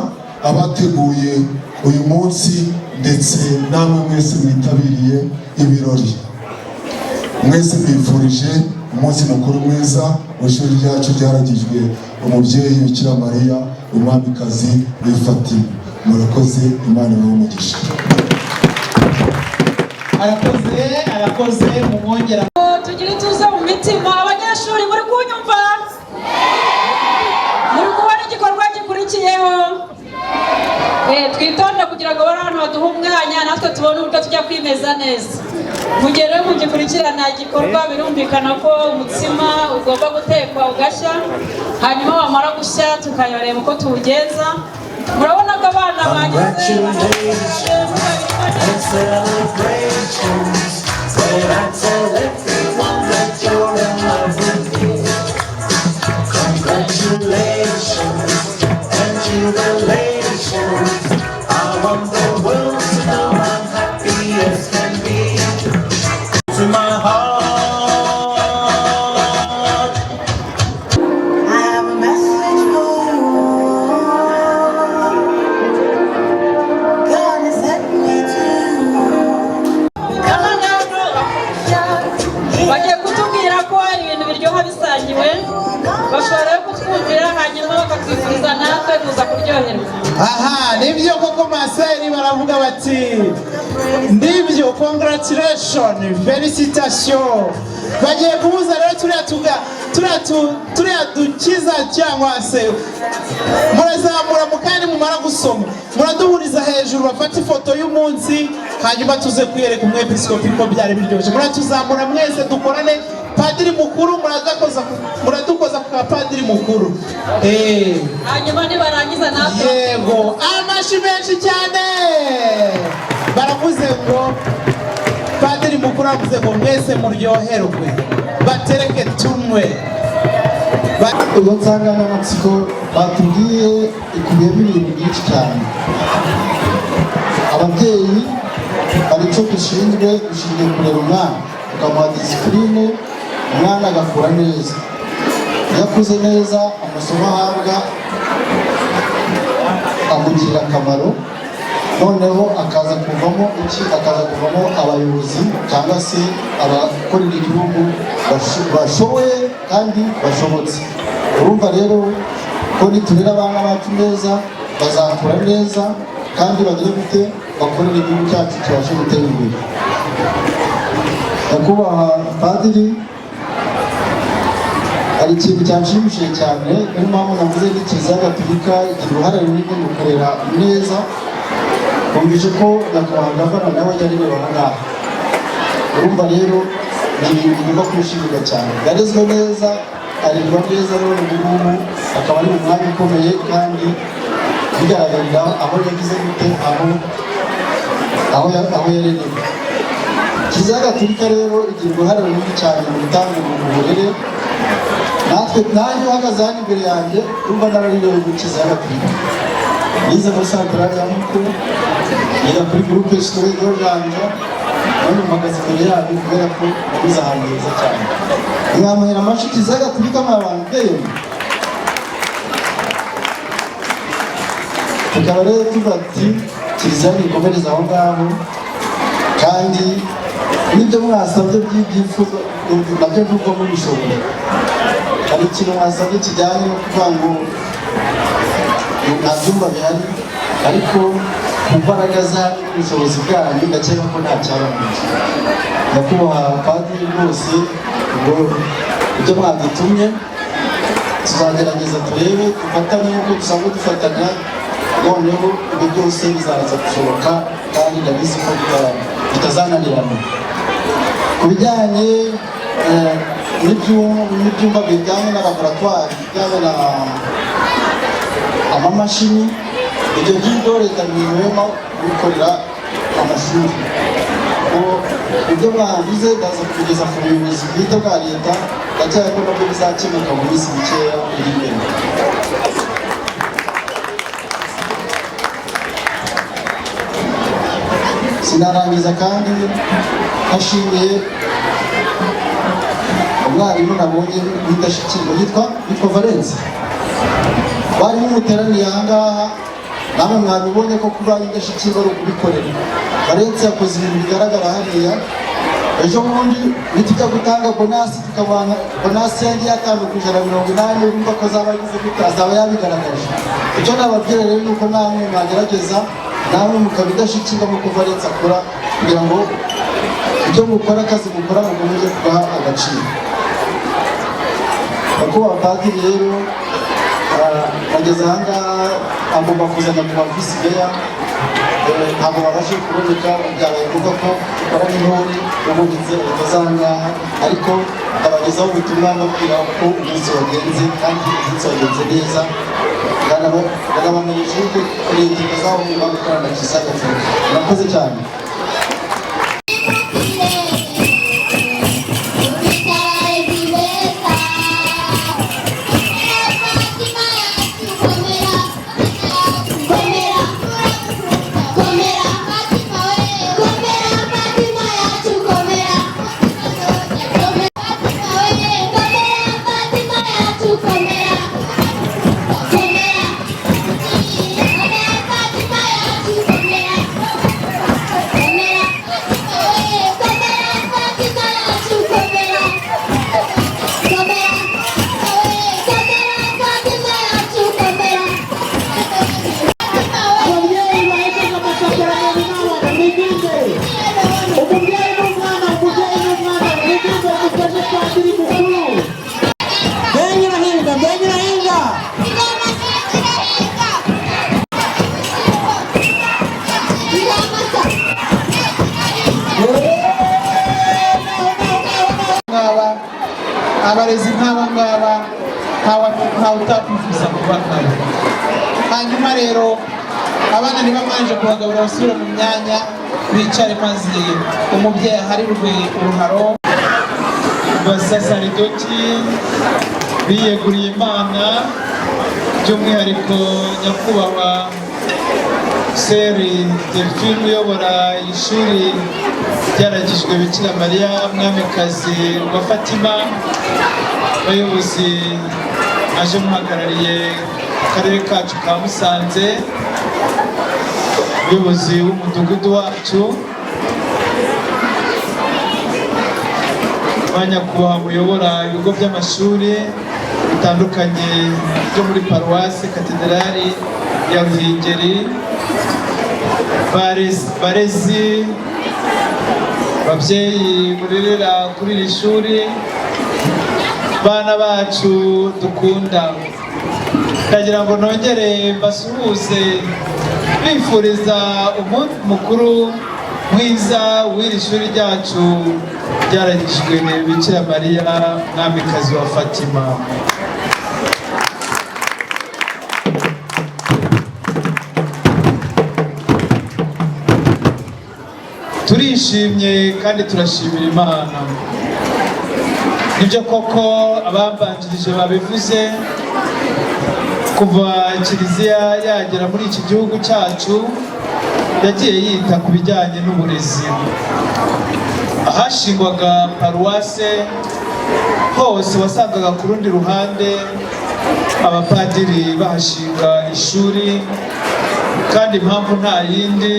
Speaker 8: abateguye uyu munsi, ndetse namwe mwese mwitabiriye ibirori. Mwese mbifurije umunsi mukuru mwiza w'ishuri ryacu ryaragijwe umubyeyi Bikira Mariya, umwamikazi w'i Fatima. Murakoze, Imana ibahe umugisha.
Speaker 1: Arakoze, arakoze, mumwongera.
Speaker 13: Tugire ituze mu mitima. Abanyeshuri, muri kunyumva? Muri kubona igikorwa gikurikiyeho? Twitonde kugira ngo bari hano baduha umwanya, natwe tubone uburyo tujya kwimeza neza. Mu gihe rero mugikurikirana igikorwa, birumvikana ko umutsima ugomba gutekwa ugashya, hanyuma wamara gushya tukayareba uko tuwugenza. Murabona ko abana bagize
Speaker 3: And celebrations when I tell everyone that you're in love with me. Congratulations and jubilations. I want the world to know I'm happy as can be. To my heart.
Speaker 14: I have a message for you. God has sent me to you.
Speaker 13: Bagiye kutubwira ko hari ibintu biryoha bisangiwe. Bashobora rero kutwumvira, hanyuma bakatwifuriza natwe kuza kuryoherwa.
Speaker 1: Aha, nibyo koko, maseri baravuga bati ndibyo, congratulation, felicitation. Bagiye kubuza rero turiya tuga turiya turiya dukiza, cyangwa se murazamura mu kandi mumara gusoma muraduhuriza hejuru, bafate ifoto y'umunsi, hanyuma tuze kwiyereka umwepiskopi ko byari biryoshye. Muratuzamura mwese, dukorane. Padiri mukuru, muradukoza ku ka padiri mukuru.
Speaker 13: Hanyuma nibarangiza natwe.
Speaker 1: Yego, amashyi menshi cyane. Baravuze ngo padiri mukuru aravuze ngo mwese muryoherwe, batereke tunywe.
Speaker 15: Iyo nsanganyamatsiko batubwiye ikubiyemo ibintu byinshi cyane. Ababyeyi hari icyo dushinzwe, dushinzwe kurera umwana, tukamuha discipline, umwana agakura neza. Iyo akuze neza, amasomo ahabwa amugirira akamaro, noneho akaza kuvamo iki? Akaza kuvamo abayobozi cyangwa se abakorera igihugu bashoboye kandi bashobotse. Urumva rero ko niturera abana bacu neza, bazakura neza kandi bagire gute? Bakorera igihugu cyacu, kibashe gutera imbere. Nyakubahwa padiri, hari ikintu cyanshimishije cyane, niyo mpamvu navuze ni Kiliziya Gatolika igira uruhare runini mu kurera neza. Bumvise ko nyakubahwa gavana nawe ajya areba aha ngaha. Urumva rero ni ibintu bigomba kwishimirwa cyane. Yarezwe neza, arerwa neza, none ubu ngubu akaba ari mu mwanya ukomeye kandi bigaragarira aho yagize gute, aho yarerewe. Kiliziya Gatolika rero igira uruhare runini cyane mu gutanga uburere. Natwe, nanjye uhagaze hano imbere yanjye, urumva nararerewe muri Kiliziya Gatolika. Nize muri santarari ya Mukuru, niga kuri Groupe Scolaire de Janja, none mpagaze imbere yanyu kubera ko nabuze ahantu heza cyane. Mwamuhera amashyi Kiliziya Gatolika, mwa bantu beyo. Tukaba rero tuvuga ati kiliziya nikomereze aho ngaho, kandi n'ibyo mwasabye by'ibyifuzo nabyo nubwo mubishoboye. Hari ikintu mwasabye kijyanye no kuvuga ngo nta byumba bihari, ariko ku mbaraga zanyu n'ubushobozi bwanyu ndakeka ko nta cyabananiye. Nyakubahwa padiri, rwose ubwo ibyo mwadutumye tuzagerageza turebe, dufatanye nk'uko dusanzwe dufatanya, noneho ibyo byose bizaza gushoboka kandi ndabizi ko bitazananirana. Ku bijyanye n'ibyumba bijyanye na laboratwari, bijyanye na amamashini, ibyo ngibyo leta ntihwema kubikorera amashuri. Ibyo mwavuze ndaza kubigeza ku buyobozi bwite bwa leta, ndacyari ko nabyo bizakemuka mu minsi mikeya iri imbere. Sinarangiza kandi ntashimiye umwarimu nabonye w'indashyikirwa yitwa Valence. Barimu muteraniye aha ngaha, namwe mwabibonye ko kuba indashyikirwa ari ukubikorera. Valence yakoze ibintu bigaragara hariya. Ejo bundi nitujya gutanga bonasi, tukabana bonasi yanjye ya 580, urumva ko azaba agize gute? Azaba yabigaragaje. Icyo nababwira rero ni uko namwe mwagerageza, namwe mukaba indashyikirwa nk'uko Valence akora, kugira ngo ibyo mukora, akazi mukora, mukomeze kubaha agaciro. Nyakubahwa padiri rero, ageze aha ngaha agomba kuzana ku ba visi meya. Ntabwo babashije kuboneka, byabaye ngombwa ko dukora n'intore ubonetse ahita aha ngaha, ariko abagezaho ubutumwa mbabwira ko umunsi wagenze, kandi umunsi wagenze neza. Ndanabamenyesha yuko leta itazahwema gukorana na Kiliziya Gatolika. Murakoze cyane.
Speaker 1: Ababyeyi bahejeje amasakaramentu n'abana, mwigire imbere. Umubyeyi n'umwana, umubyeyi n'umwana, mwigire imbere mufashe padiri mukuru.
Speaker 2: Mbe nyirahinga, mbe nyirahinga.
Speaker 1: Ngaba abarezi nk'aba ngaba, ntawe utakwifuza kuba nkabo. Hanyuma rero abana ntibamanje kubagaburira, basubire mu myanya bicare, maze umubyeyi aharirwe uruharo.
Speaker 5: Basasaridoti biyeguriye Imana, by'umwihariko nyakubahwa Seri Delphine uyobora ishuri ryaragijwe Bikira Mariya Mwamikazi wa Fatima, abayobozi aje muhagarariye akarere kacu ka Musanze, umuyobozi w'umudugudu wacu, ba nyakubahwa muyobora ibigo by'amashuri bitandukanye byo muri Paruwasi Katedrali ya Ruhengeri, barezi, babyeyi murerera kuri iri shuri, bana bacu dukunda, ndagira ngo nongere mbasuhuze bifuriza umunsi mukuru mwiza w'iri shuri ryacu ryaragijwe Bikira Mariya Mwamikazi wa Fatima. Turishimye kandi turashimira Imana. Nibyo koko, abambanjirije babivuze, kuva Kiliziya yagera muri iki gihugu cyacu yagiye yita ku bijyanye n'uburezi. Ahashingwaga paruwase hose wasangaga ku rundi ruhande abapadiri bahashinga ishuri, kandi impamvu nta yindi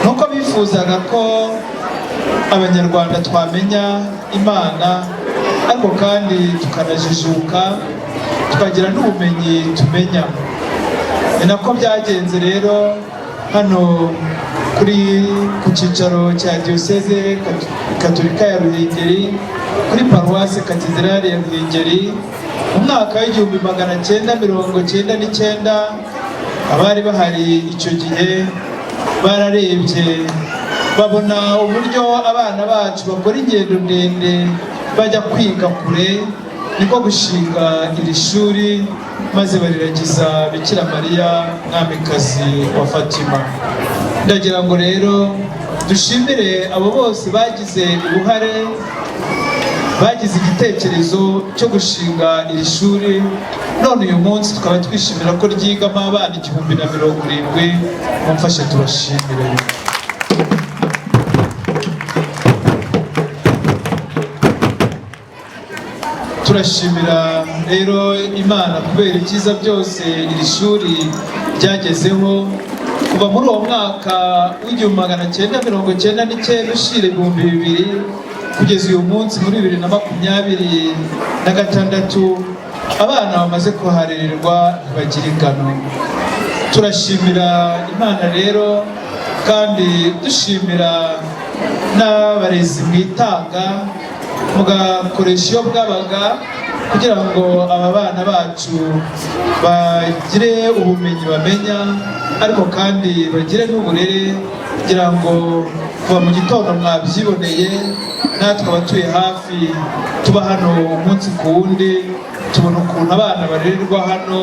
Speaker 5: nuko bifuzaga ko Abanyarwanda twamenya Imana, ariko kandi tukanajijuka, tukagira n'ubumenyi tumenya. Ni nako byagenze rero hano kuri ku cyicaro cya Diyoseze Katolika ya Ruhengeri, kuri Paruwase Katedrali ya Ruhengeri, mu mwaka w'1999. Abari bahari icyo gihe bararebye babona uburyo abana bacu bakora ingendo ndende bajya kwiga kure, niko gushinga iri shuri maze bariragiza Bikira Mariya Mwamikazi wa Fatima. Ndagira ngo rero dushimire abo bose bagize uruhare, bagize igitekerezo cyo gushinga iri shuri, none uyu munsi tukaba twishimira ko ryigamo abana 1070. Mumfashe tubashimire. Turashimira rero Imana kubera ibyiza byose iri shuri ryagezeho kuva muri uwo mwaka w'1999 ushira 2000 kugeza uyu munsi muri 2026. Abana bamaze kuharererwa ntibagira ingano. Turashimira Imana rero, kandi dushimira n'abarezi mwitanga Mugakoresha iyo bwabaga kugira ngo aba bana bacu bagire ubumenyi bamenya, ariko kandi bagire n'uburere, kugira ngo kuva mu gitondo mwabyiboneye. Natwe abatuye hafi tuba hano umunsi ku wundi, tubona ukuntu abana barererwa hano,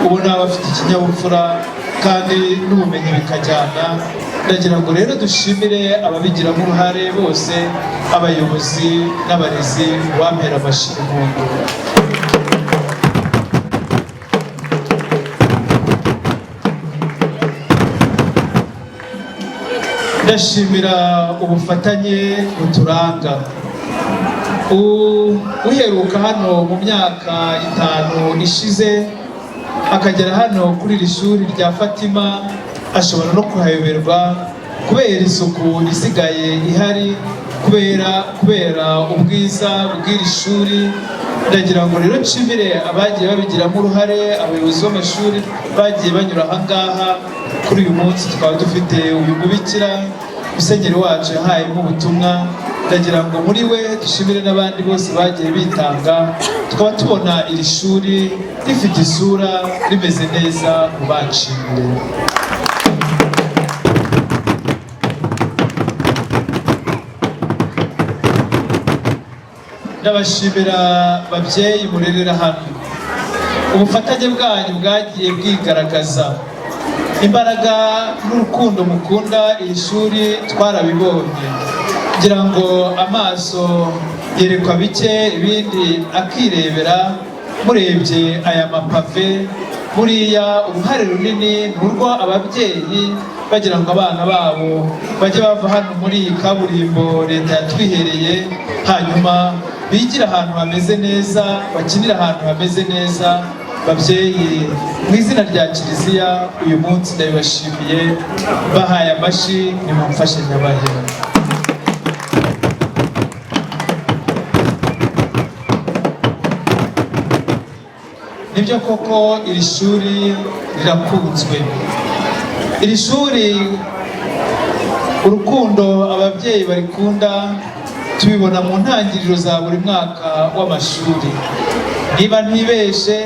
Speaker 5: ubona bafite ikinyabupfura kandi n'ubumenyi bikajyana. Ndagira ngo rero dushimire ababigiramo uruhare bose, abayobozi n'abarezi. Wampera amashyi impundu. Ndashimira ubufatanye buturanga. Uheruka hano mu myaka 5 ishize akagera hano kuri iri shuri rya Fatima, ashobora no kuhayoberwa kubera isuku isigaye ihari, kubera ubwiza bw'iri shuri. Ndagira ngo rero nshimire abagiye babigiramo uruhare, abayobozi b'amashuri bagiye banyura aha ngaha. Kuri uyu munsi tukaba dufite uyu mubikira musenyeri wacu yahayemo ubutumwa. Ndagira ngo muri we dushimire n'abandi bose bagiye bitanga, tukaba tubona iri shuri rifite isura rimeze neza. Mu banshimire, ndabashimira babyeyi murerera hano, ubufatanye bwanyu bwagiye bwigaragaza. Imbaraga n'urukundo mukunda iri shuri twarabibonye. Ngira ngo amaso yerekwa bike, ibindi akirebera. Murebye aya mapave, buriya uruhare runini ni urwo ababyeyi bagira ngo abana babo bajye bava hano muri iyi kaburimbo leta yatwihereye, hanyuma bigire ahantu hameze neza, bakinire ahantu hameze neza. Babyeyi, mu izina rya Kiliziya uyu munsi ndabibashimiye, bahaye amashyi, nimumfashe nyabahe. Nibyo koko iri shuri rirakunzwe. Iri shuri urukundo ababyeyi barikunda tubibona mu ntangiriro za buri mwaka w'amashuri. Niba ntibeshe,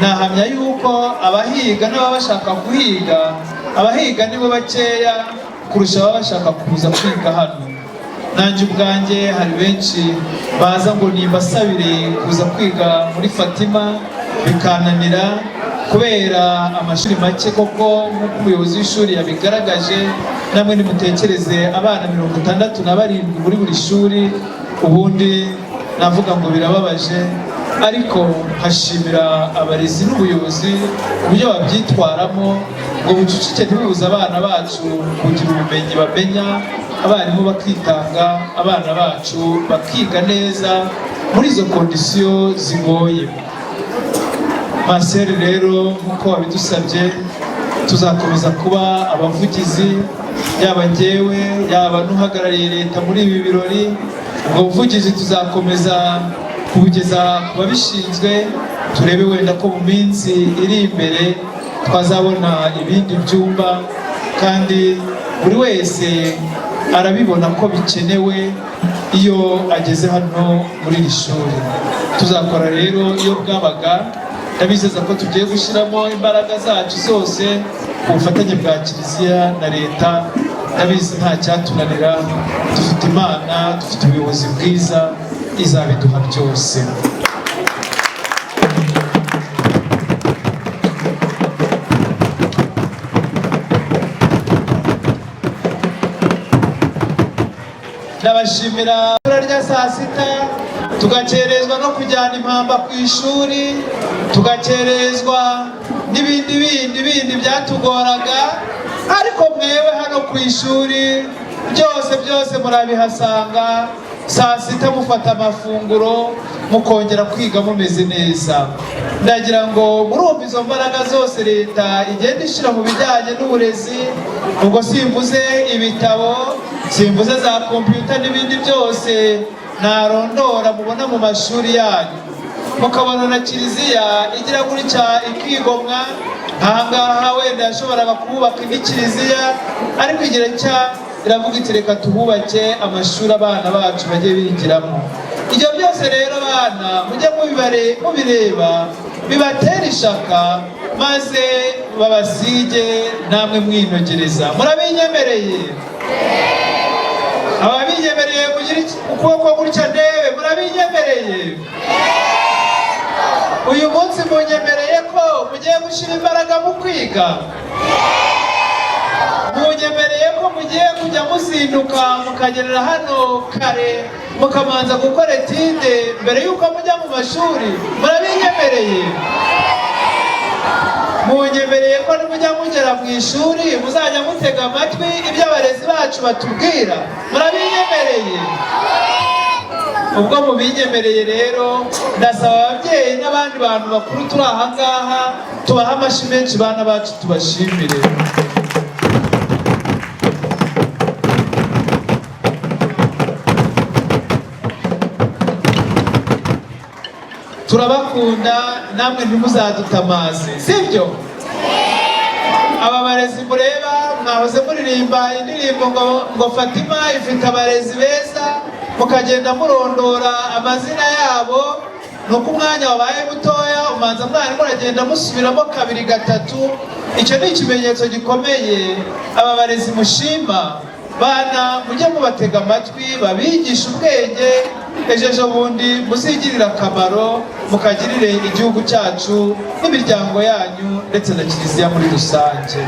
Speaker 5: nahamya yuko abahiga n'ababa bashaka guhiga, abahiga nibo bakeya kurusha ababa bashaka kuza kwiga hano. Nanjye ubwanjye hari benshi baza ngo nimbasabire kuza kwiga muri Fatima, bikananira kubera amashuri make. Koko nk'uko umuyobozi w'ishuri yabigaragaje, namwe nimutekereze abana 67 muri buri shuri, ubundi navuga ngo birababaje. Ariko nkashimira abarezi n'ubuyobozi uburyo babyitwaramo ngo bucucike ntibubuze abana bacu kugira ubumenyi bamenya, abarimu bakitanga, abana bacu bakiga neza muri izo kondisiyo zigoye. Marcel rero nk'uko wabidusabye, tuzakomeza kuba abavugizi, yaba njyewe yaba n'uhagarariye leta muri ibi birori. Ubwo buvugizi tuzakomeza kubugeza ku babishinzwe, turebe wenda ko mu minsi iri imbere twazabona ibindi byumba, kandi buri wese arabibona ko bikenewe iyo ageze hano muri iri shuri. Tuzakora rero iyo bwabaga, ndabizeza ko tugiye gushyiramo imbaraga zacu zose, ubufatanye bwa Kiliziya na leta. Ndabizi nta cyatunanira, dufite Imana, dufite ubuyobozi bwiza, izabiduha byose. Ndabashimira rya saa sita, tugakerezwa no kujyana impamba ku ishuri, tugakerezwa n'ibindi bindi bindi byatugoraga, ariko mwewe hano ku ishuri byose byose murabihasanga. Saa sita mufata amafunguro, mukongera kwiga mumeze neza. Ndagira ngo murumva izo mbaraga zose leta igenda ishyira mu bijyanye n'uburezi. Ubwo simvuze ibitabo, simvuze za kompiyuta n'ibindi byose narondora mubona mu mashuri yanyu. Mukabona na Kiliziya igira gutya ikigomwa. Aha ngaha wenda yashoboraga kubaka indi kiliziya, ariko igira cya iravuga iti reka tuhubake amashuri abana bacu bajye bigiramo. Ibyo byose rero bana, mujye mubireba bibatera ishaka, maze babasige namwe mwinogereza. Murabinyemereye? Ababinyemereye kugira ukuboko gutya ndebe. Murabinyemereye? Uyu munsi munyemereye ko mugiye gushyira imbaraga mu kwiga? Munyemereye ko mugiye kujya muzinduka mukagerera hano kare, mukabanza gukora étude mbere y'uko mujya mu mashuri? Murabinyemereye? Munyemereye ko nimujya mugera mu ishuri muzajya mutega amatwi ibyo abarezi bacu batubwira? Murabinyemereye? Ubwo mubinyemereye rero, ndasaba ababyeyi n'abandi bantu bakuru turi aha ngaha tubahe amashyi menshi bana bacu, tubashimire. Turabakunda, namwe ntimuzadutamaze, sibyo? Aba barezi mureba, mwahoze muririmba indirimbo ngo "Fatima ifite abarezi beza", mukagenda murondora amazina yabo. Ni uko umwanya wabaye mutoya, umanza mwarimu uragenda musubiramo kabiri, gatatu. Icyo ni ikimenyetso gikomeye. Aba barezi mushima, bana, mujye mubatega amatwi babigisha ubwenge, ejo ejo bundi muzigirire akamaro, mukagirire igihugu cyacu n'imiryango yanyu ndetse na kiliziya muri rusange.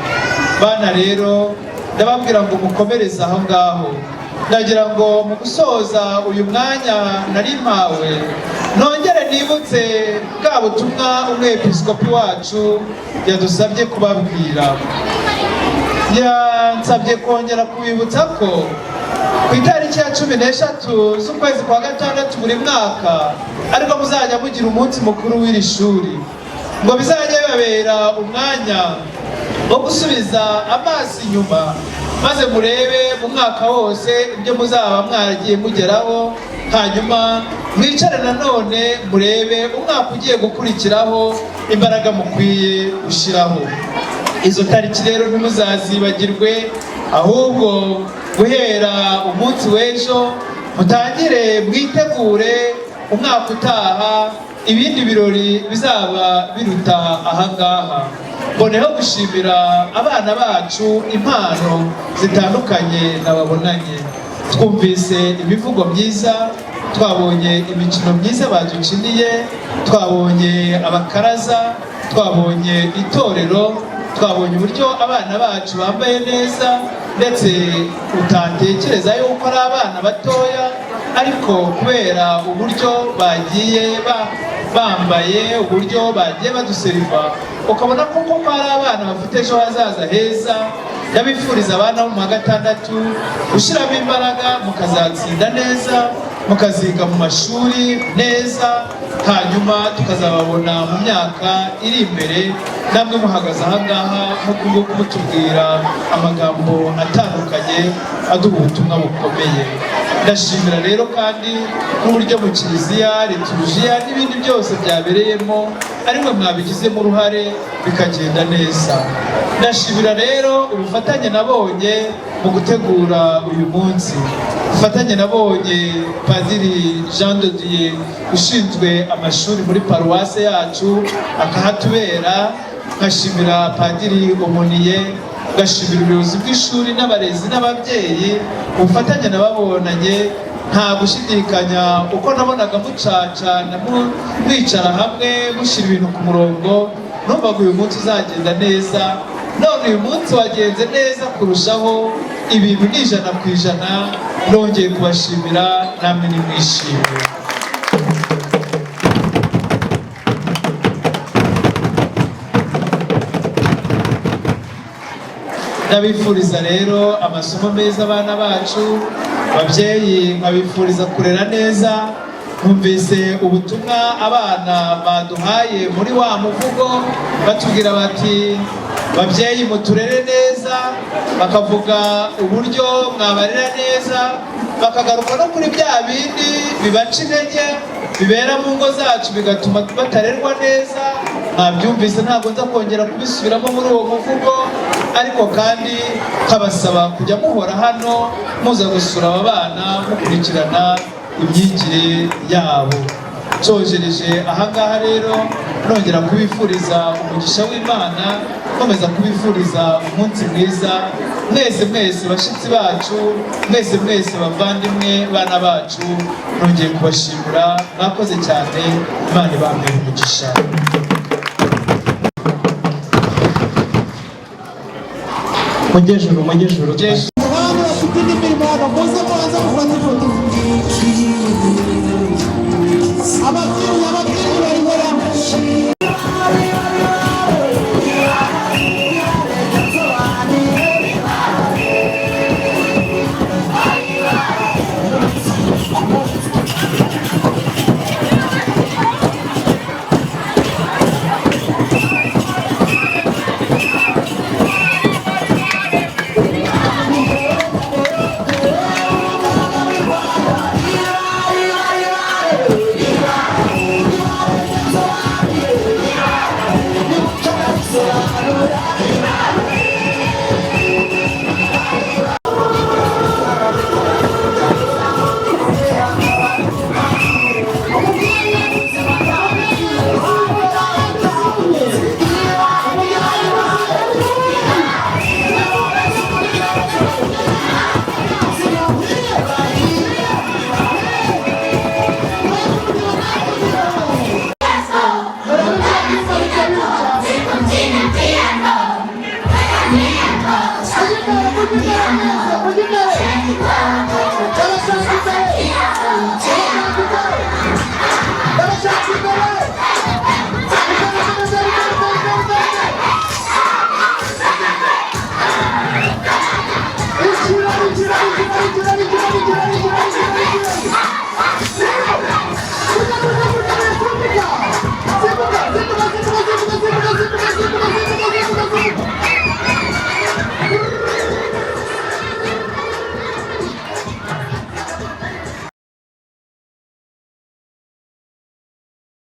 Speaker 5: Bana rero, ndababwira ngo mukomereze aho ngaho. Ndagira ngo mu gusoza uyu mwanya nari mpawe, nongere nibutse bwa butumwa umwepiskopi wacu yadusabye kubabwira. Yansabye kongera kubibutsa ko ku itariki ya 13 z'ukwezi kwa gatandatu buri mwaka ariko muzajya mugira umunsi mukuru w'iri shuri, ngo bizajye bibabera umwanya wo gusubiza amaso inyuma, maze murebe mu mwaka wose ibyo muzaba mwaragiye mugeraho, hanyuma mwicare nanone murebe umwaka ugiye gukurikiraho imbaraga mukwiye gushyiraho. Izo tariki rero ntimuzazibagirwe, ahubwo guhera umunsi w'ejo mutangire mwitegure umwaka utaha ibindi birori bizaba biruta ahangaha. Mboneho gushimira abana bacu impano zitandukanye nababonanye. Twumvise imivugo myiza, twabonye imikino myiza badukiniye, twabonye abakaraza, twabonye itorero, twabonye uburyo abana bacu bambaye neza, ndetse utatekereza yuko ari abana batoya, ariko kubera uburyo bagiye bambaye, uburyo bagiye baduseriva, ukabona ko koko ari abana bafite ejo hazaza heza. Ndabifuriza abana bo mu wa gatandatu gushyiramo imbaraga, mukazatsinda neza, mukaziga mu mashuri neza, hanyuma tukazababona mu myaka iri imbere namwe muhagaze ahangaha nk'uku nguku, mutubwira amagambo atandukanye aduha ubutumwa bukomeye. Ndashimira rero kandi n'uburyo mu kiliziya, liturujiya n'ibindi byose byabereyemo ari mwe mwabigizemo uruhare bikagenda neza. Ndashimira rero ubufatanye nabonye mu gutegura uyu munsi, ubufatanye nabonye Padiri Jean de Dieu ushinzwe amashuri muri paruwase yacu akahatubera, nkashimira Padiri Omuniye, ngashimira ubuyobozi bw'ishuri n'abarezi n'ababyeyi. Ubufatanye nababonanye, nta gushidikanya, uko nabonaga mucacana, mwicara hamwe, mushyira ibintu ku murongo, numvaga uyu munsi uzagenda neza. None uyu munsi wagenze neza kurushaho, ibintu ni 100%. Nongeye kubashimira, namwe nimwishime. Ndabifuriza rero amasomo meza abana bacu. Babyeyi, nkabifuriza kurera neza. Numvise ubutumwa abana baduhaye muri wa muvugo, batubwira bati: "Babyeyi, muturere neza", bakavuga uburyo mwabarera neza, bakagaruka no kuri bya bindi bibaca intege bibera mu ngo zacu bigatuma batarerwa neza. Mwabyumvise, ntabwo nza kongera kubisubiramo muri uwo muvugo, ariko kandi nkabasaba kujya muhora hano muza gusura aba bana, mukurikirana. imyigire yabo. Nsojereje ahangaha rero, nongera kubifuriza umugisha w'Imana, nkomeza kubifuriza umunsi mwiza mwese mwese, bashyitsi bacu mwese mwese, bavandimwe, bana bacu. Nongeye kubashimira, mwakoze cyane, Imana ibambere umugisha.
Speaker 1: Mujyejuru, mujyejuru. Abantu bafite indi mirimo hano, muze mubanze mufate ifoto. Ababyeyi.